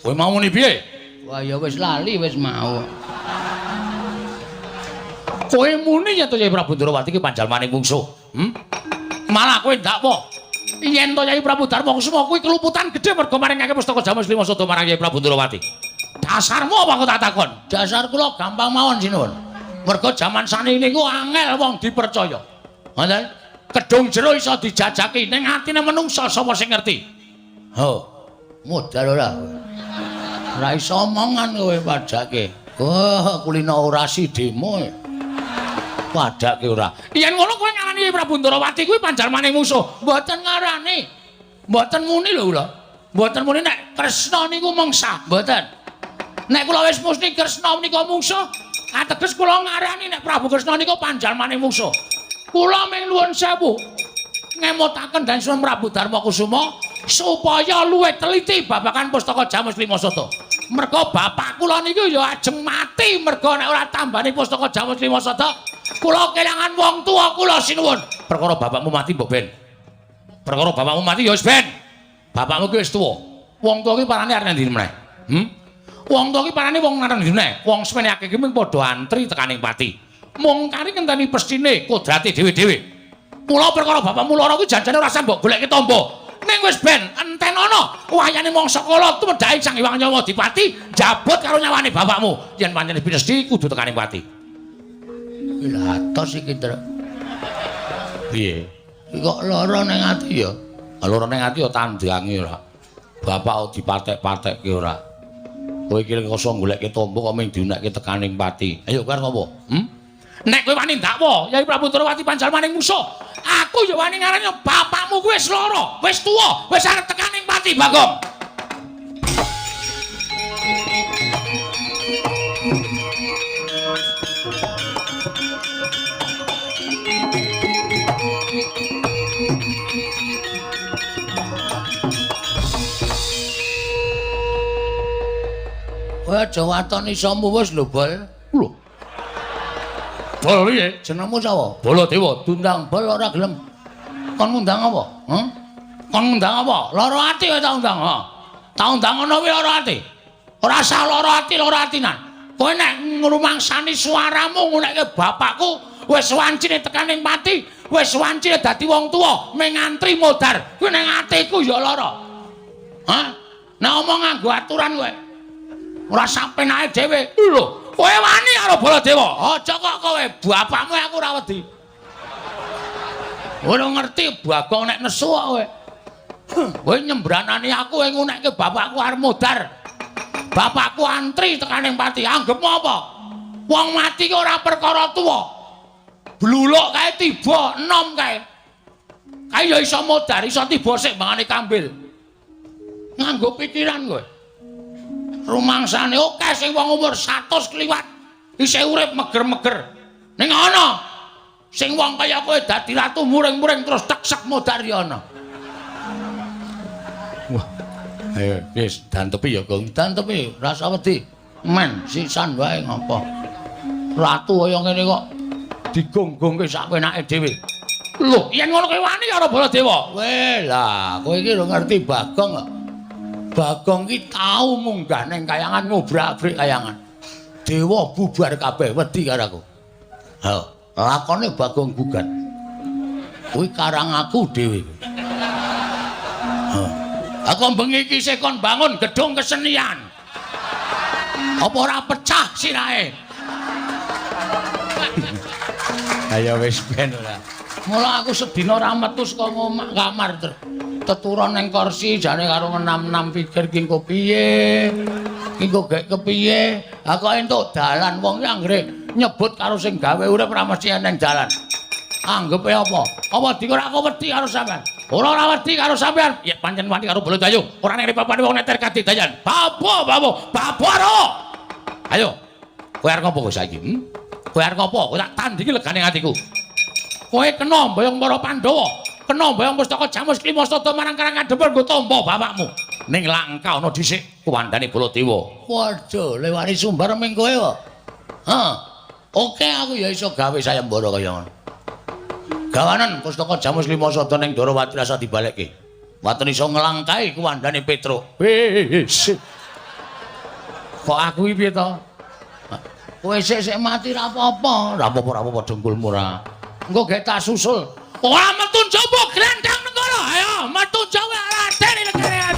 Kowe mau muni piye? Wah ya wis lali wis mau. Kowe muni yen to Kyai Prabu Ndrawati ki panjalmaning mungsuh. Hmm? Malah kowe ndakwa yen to Kyai Prabu Darma Kusuma kuwi keluputan gedhe mergo maringake pustaka Jamus Lima Sada marang Kyai Prabu Ndrawati. Dasarmu apa aku tak takon? Dasar kula gampang mawon sinuwun. Mergo jaman saniki niku angel wong dipercaya. Ngoten? Kedung jero iso dijajaki ning atine menungsa sapa sing ngerti? Ho. Modal ora. Ora iso omongan kowe padake. Oh, kulino orasi demo. Padake ora. Yen ngono kowe ngarani Prabu Ndrawati kuwi panjalmaning mungsuh. Mboten ngarani. Mboten muni lho kula. Mboten muni nek Kresna niku mungsa. Mboten. Nek kula wis mesti Kresna menika mungsuh, ateges kula ngarani nek Prabu Kresna niku panjalmaning mungsuh. Kula ming nuwun sewu ngemutaken dan Sunan Prabu Darma Kusuma supaya luwih teliti babagan pustaka Jamus Lima Sada. Mergo bapak kula niku ya ajeng mati mergo nek ora tambani pustaka Jamus Lima Sada, kula kelangan wong tuwa kula sinuwun. Perkara bapakmu mati mbok ben. Perkara bapakmu mati ya wis ben. Bapakmu ki wis tuwa. Wong tuwa ki parane arep ngendi meneh? Hmm? Wong tuwa ki parane wong arep ngendi meneh? Wong semene akeh ki mung padha antri tekaning pati. Mung kari ngenteni pestine kodrate dhewe-dhewe. Mula perkara bapakmu lara kuwi janjane ora usah mbok goleki tamba. Ning wis ben enten ana wayane mangsa kala tumedhake Sang Hyang Nyawa Dipati njabut karo nyawane bapakmu. Yen pancen pinesti kudu tekaning pati. Lha atos iki, Tru. Piye? Kok lara ning ati ya? Lara ning ati ya tandange ora. Bapak dipatek-patekke ora. Kowe iki kosong goleke tamba kok mung diunekke tekaning pati. Ayo kowe arep ngopo? Hmm? Nek kowe wani ndakwa Kyai Prabu Ndrawati panjalmaning mungsuh, aku ya wani ngarani bapakmu kuwi wis lara, wis tuwa, wis arep tekaning pati, Bagong. Kowe aja waton isomu wis lho, Bol. Lho. Bol piye? Jenengmu sapa? Baladewa. Diundang Bol ora gelem. Kon ngundang apa? Heh? Kon ngundang apa? Lara ati kowe tak undang, ha. Tak undang ngono kuwi lara ati. Ora usah lara ati, lara atinan. Kowe nek ngrumangsani suaramu ngunekke bapakku wis wancine tekaning pati, wis wancine dadi wong tuwa, mung ngantri modar. Kuwi ning atiku ya lara. Hah? Nek omong nganggo aturan kowe. Ora sapenake dhewe. Lho, kowe wani karo Baladewa. Aja kok kowe, bapakmu aku ora wedi. Ora ngerti Bagong nek nesu kok kowe. Kowe nyembranani aku kowe ngunekke bapakku arep modar. Bapakku antri tekaning pati. Anggepmu apa? Wong mati ki ora perkara tuwa. Bluluk kae tiba enom kae. Kae ya iso modar, iso tiba sik mangane kambil. Nganggo pikiran kowe. Rumangsane akeh sing wong umur 100 kliwat isih urip meger-meger. Ning ana sing wong kaya kowe dadi ratu muring-muring terus teksek modar ya ana. Wah. Ayo wis dantepi ya, Gong. Dantepi, rasa wedi. Men sisan wae ngopo. Ratu kaya ngene kok digonggongke sak penake dhewe. Lho, yen ngono kowe wani karo Baladewa. Weh lah, kowe iki lho ngerti Bagong kok. Bagong ki tau munggah ning kayangan ngobrak-abrik kayangan. Dewa bubar kabeh wedi karo aku. Ha, lakone Bagong gugat. Kuwi karang aku dhewe. Ha. Aku bengi iki isih kon bangun gedung kesenian. Apa ora pecah sirahe? Ayo wis ben ora. Mula aku sedina ora metu saka omah kamar ter. Teturon ning kursi jane karo ngenam-enam pikir ki engko piye. Ki engko gek kepiye. Ha kok entuk dalan wong ki anggere nyebut karo sing gawe urip ora mesti eneng dalan. Anggepe apa? Apa dikira aku wedi karo sampean? Ora ora wedi karo sampean. Ya pancen wani karo Baladewa. Ora ning papane wong neter kadidayan. Babo, babo, babo ro. Ayo. Kowe arep ngopo kowe saiki? Hmm? Kowe arep ngopo? Kowe tak tandingi legane atiku. Kowe kena mboyong para Pandhawa, kena mboyong pustaka Jamus Klima Sada marang Karang Kadempel nggo tampa bapakmu. Ning langka ana dhisik kuwandane Baladewa. Waduh, lewari sumber ming kowe kok. Ha. Oke, aku ya iso gawe sayembara kaya ngono. Gawanen pustaka Jamus Lima Sada ning Ndorowati rasa dibalekke. Waten iso nglangkahi kuwandane Petruk. Wis. Kok aku iki piye to? Kowe sik-sik mati ra apa-apa. Ra apa-apa, ra apa-apa dengkulmu ra. Engko gek tak susul. Ora metu njaba grandang negara. Ayo metu njaba Raden negara.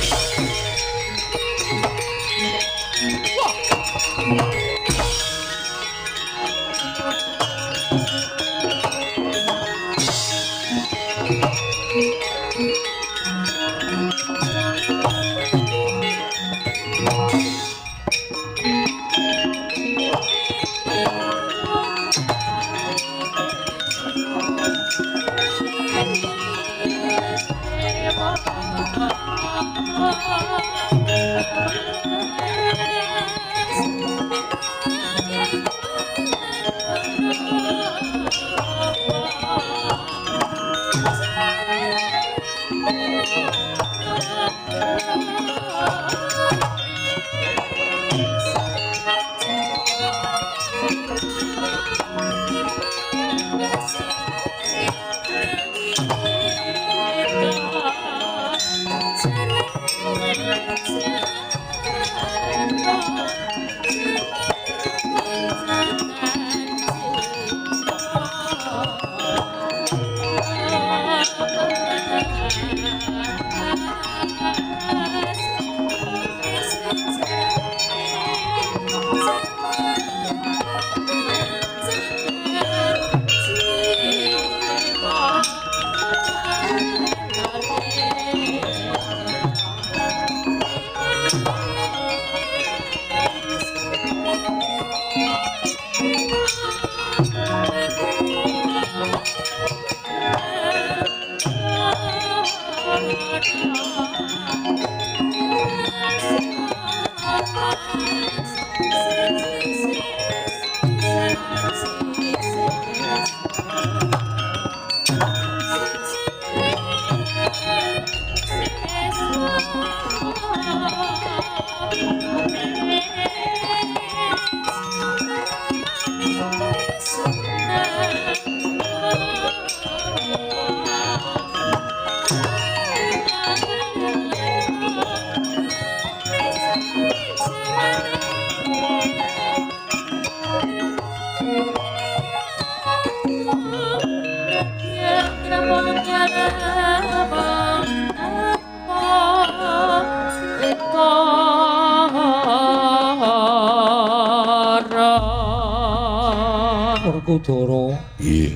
Werkudara. Nggih.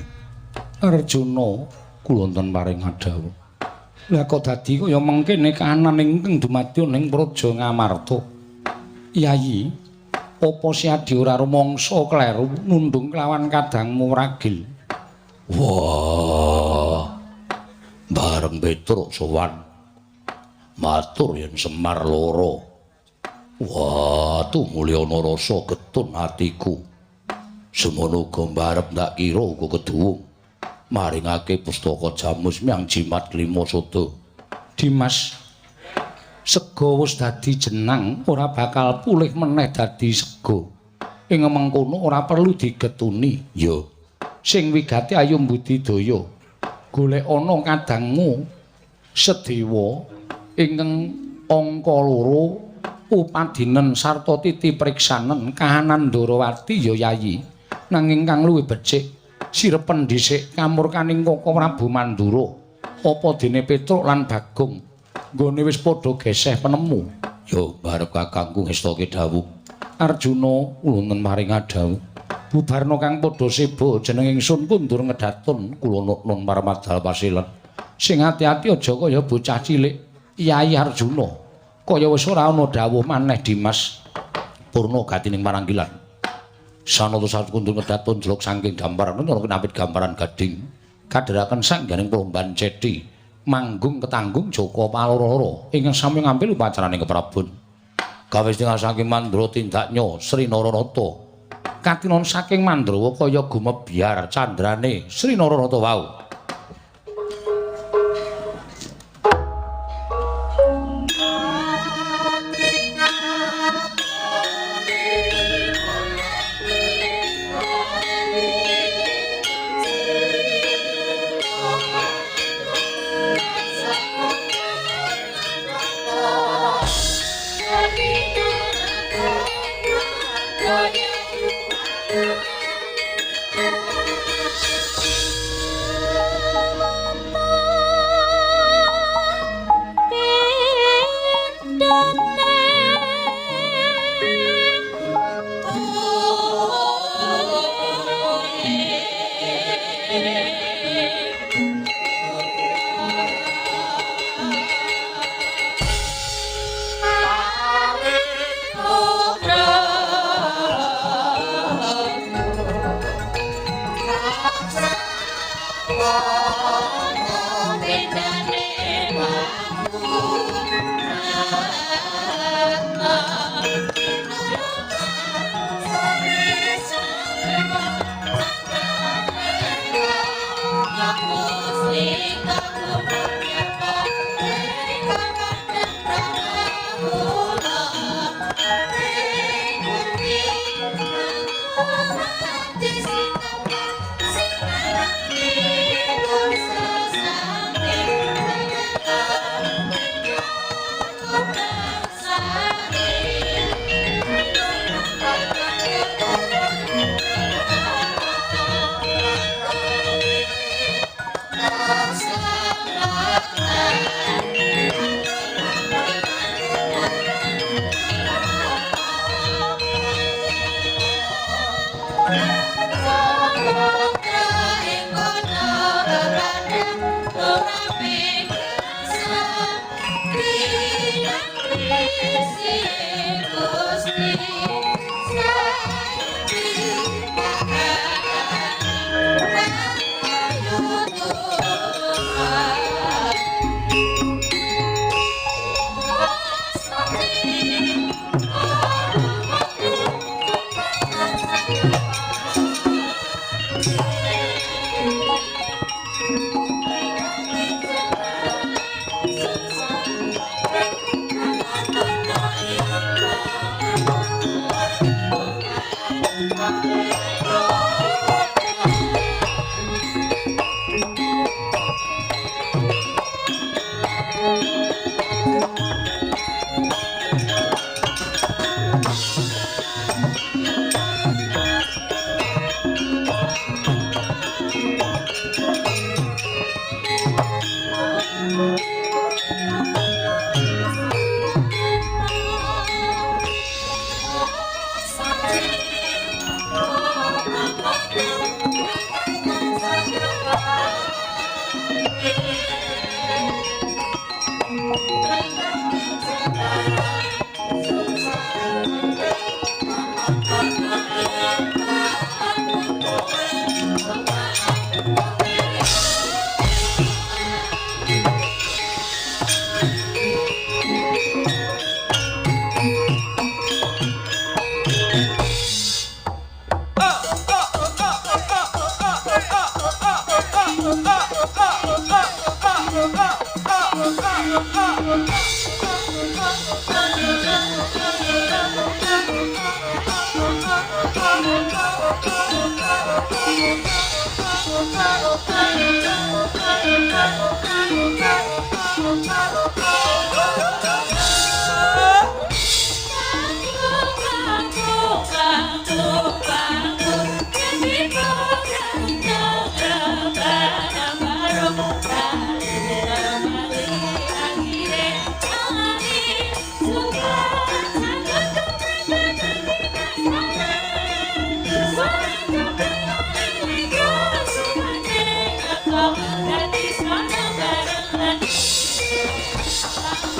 Arjuna kula wonten paring adhawuh. Lah kok dadi kaya mengkene kahanan ingkang dumadya ning Praja Ngamarta. Yayi, apa siadi ora rumangsa kleru nundung kelawan kadangmu ragil? Wah. Bareng Petruk sowan matur yen Semar loro. Wah, tumulyana rasa getun atiku. Semono uga mbarep ndak kira uga keduwung maringake pustaka Jamus myang jimat lima sada. Dimas, sega wis dadi jenang ora bakal pulih meneh dadi sega. Ing mengkono ora perlu digetuni. Ya. Sing wigati ayo mbudidaya. Golek ana kadangmu Sedewa ingkang angka loro upadinen sarta titi priksanen kahanan Ndorowati ya Yayi. Nanging kang luwih becik sirepen dhisik kamurkaning Koko Prabu Mandura. Apa dene Petruk lan Bagong nggone wis padha geseh penemu. Ya barep kakangku ngestoke dawuh. Arjuna wonten maring adhawuh. Bubarna kang padha seba jeneng ingsun kundur ngedatun kula nun marmadal pasilen. Sing ati-ati aja kaya bocah cilik. Yayi Arjuna kaya wis ora ana dawuh maneh Dimas. Purna gatining maranggilan. Sanata sakundur ngedatun jeluk saking gambaran ana kinapit gambaran gading. Kadheraken sangganing plomban ceti manggung ketanggung Joko Paloro ingkang sami ngambil upacaraning keprabon. Kawis tingal saking Mandra tindaknya Sri Naranata. Katinon saking Mandrawa kaya gumebyar candrane Sri Naranata wau. Thank you.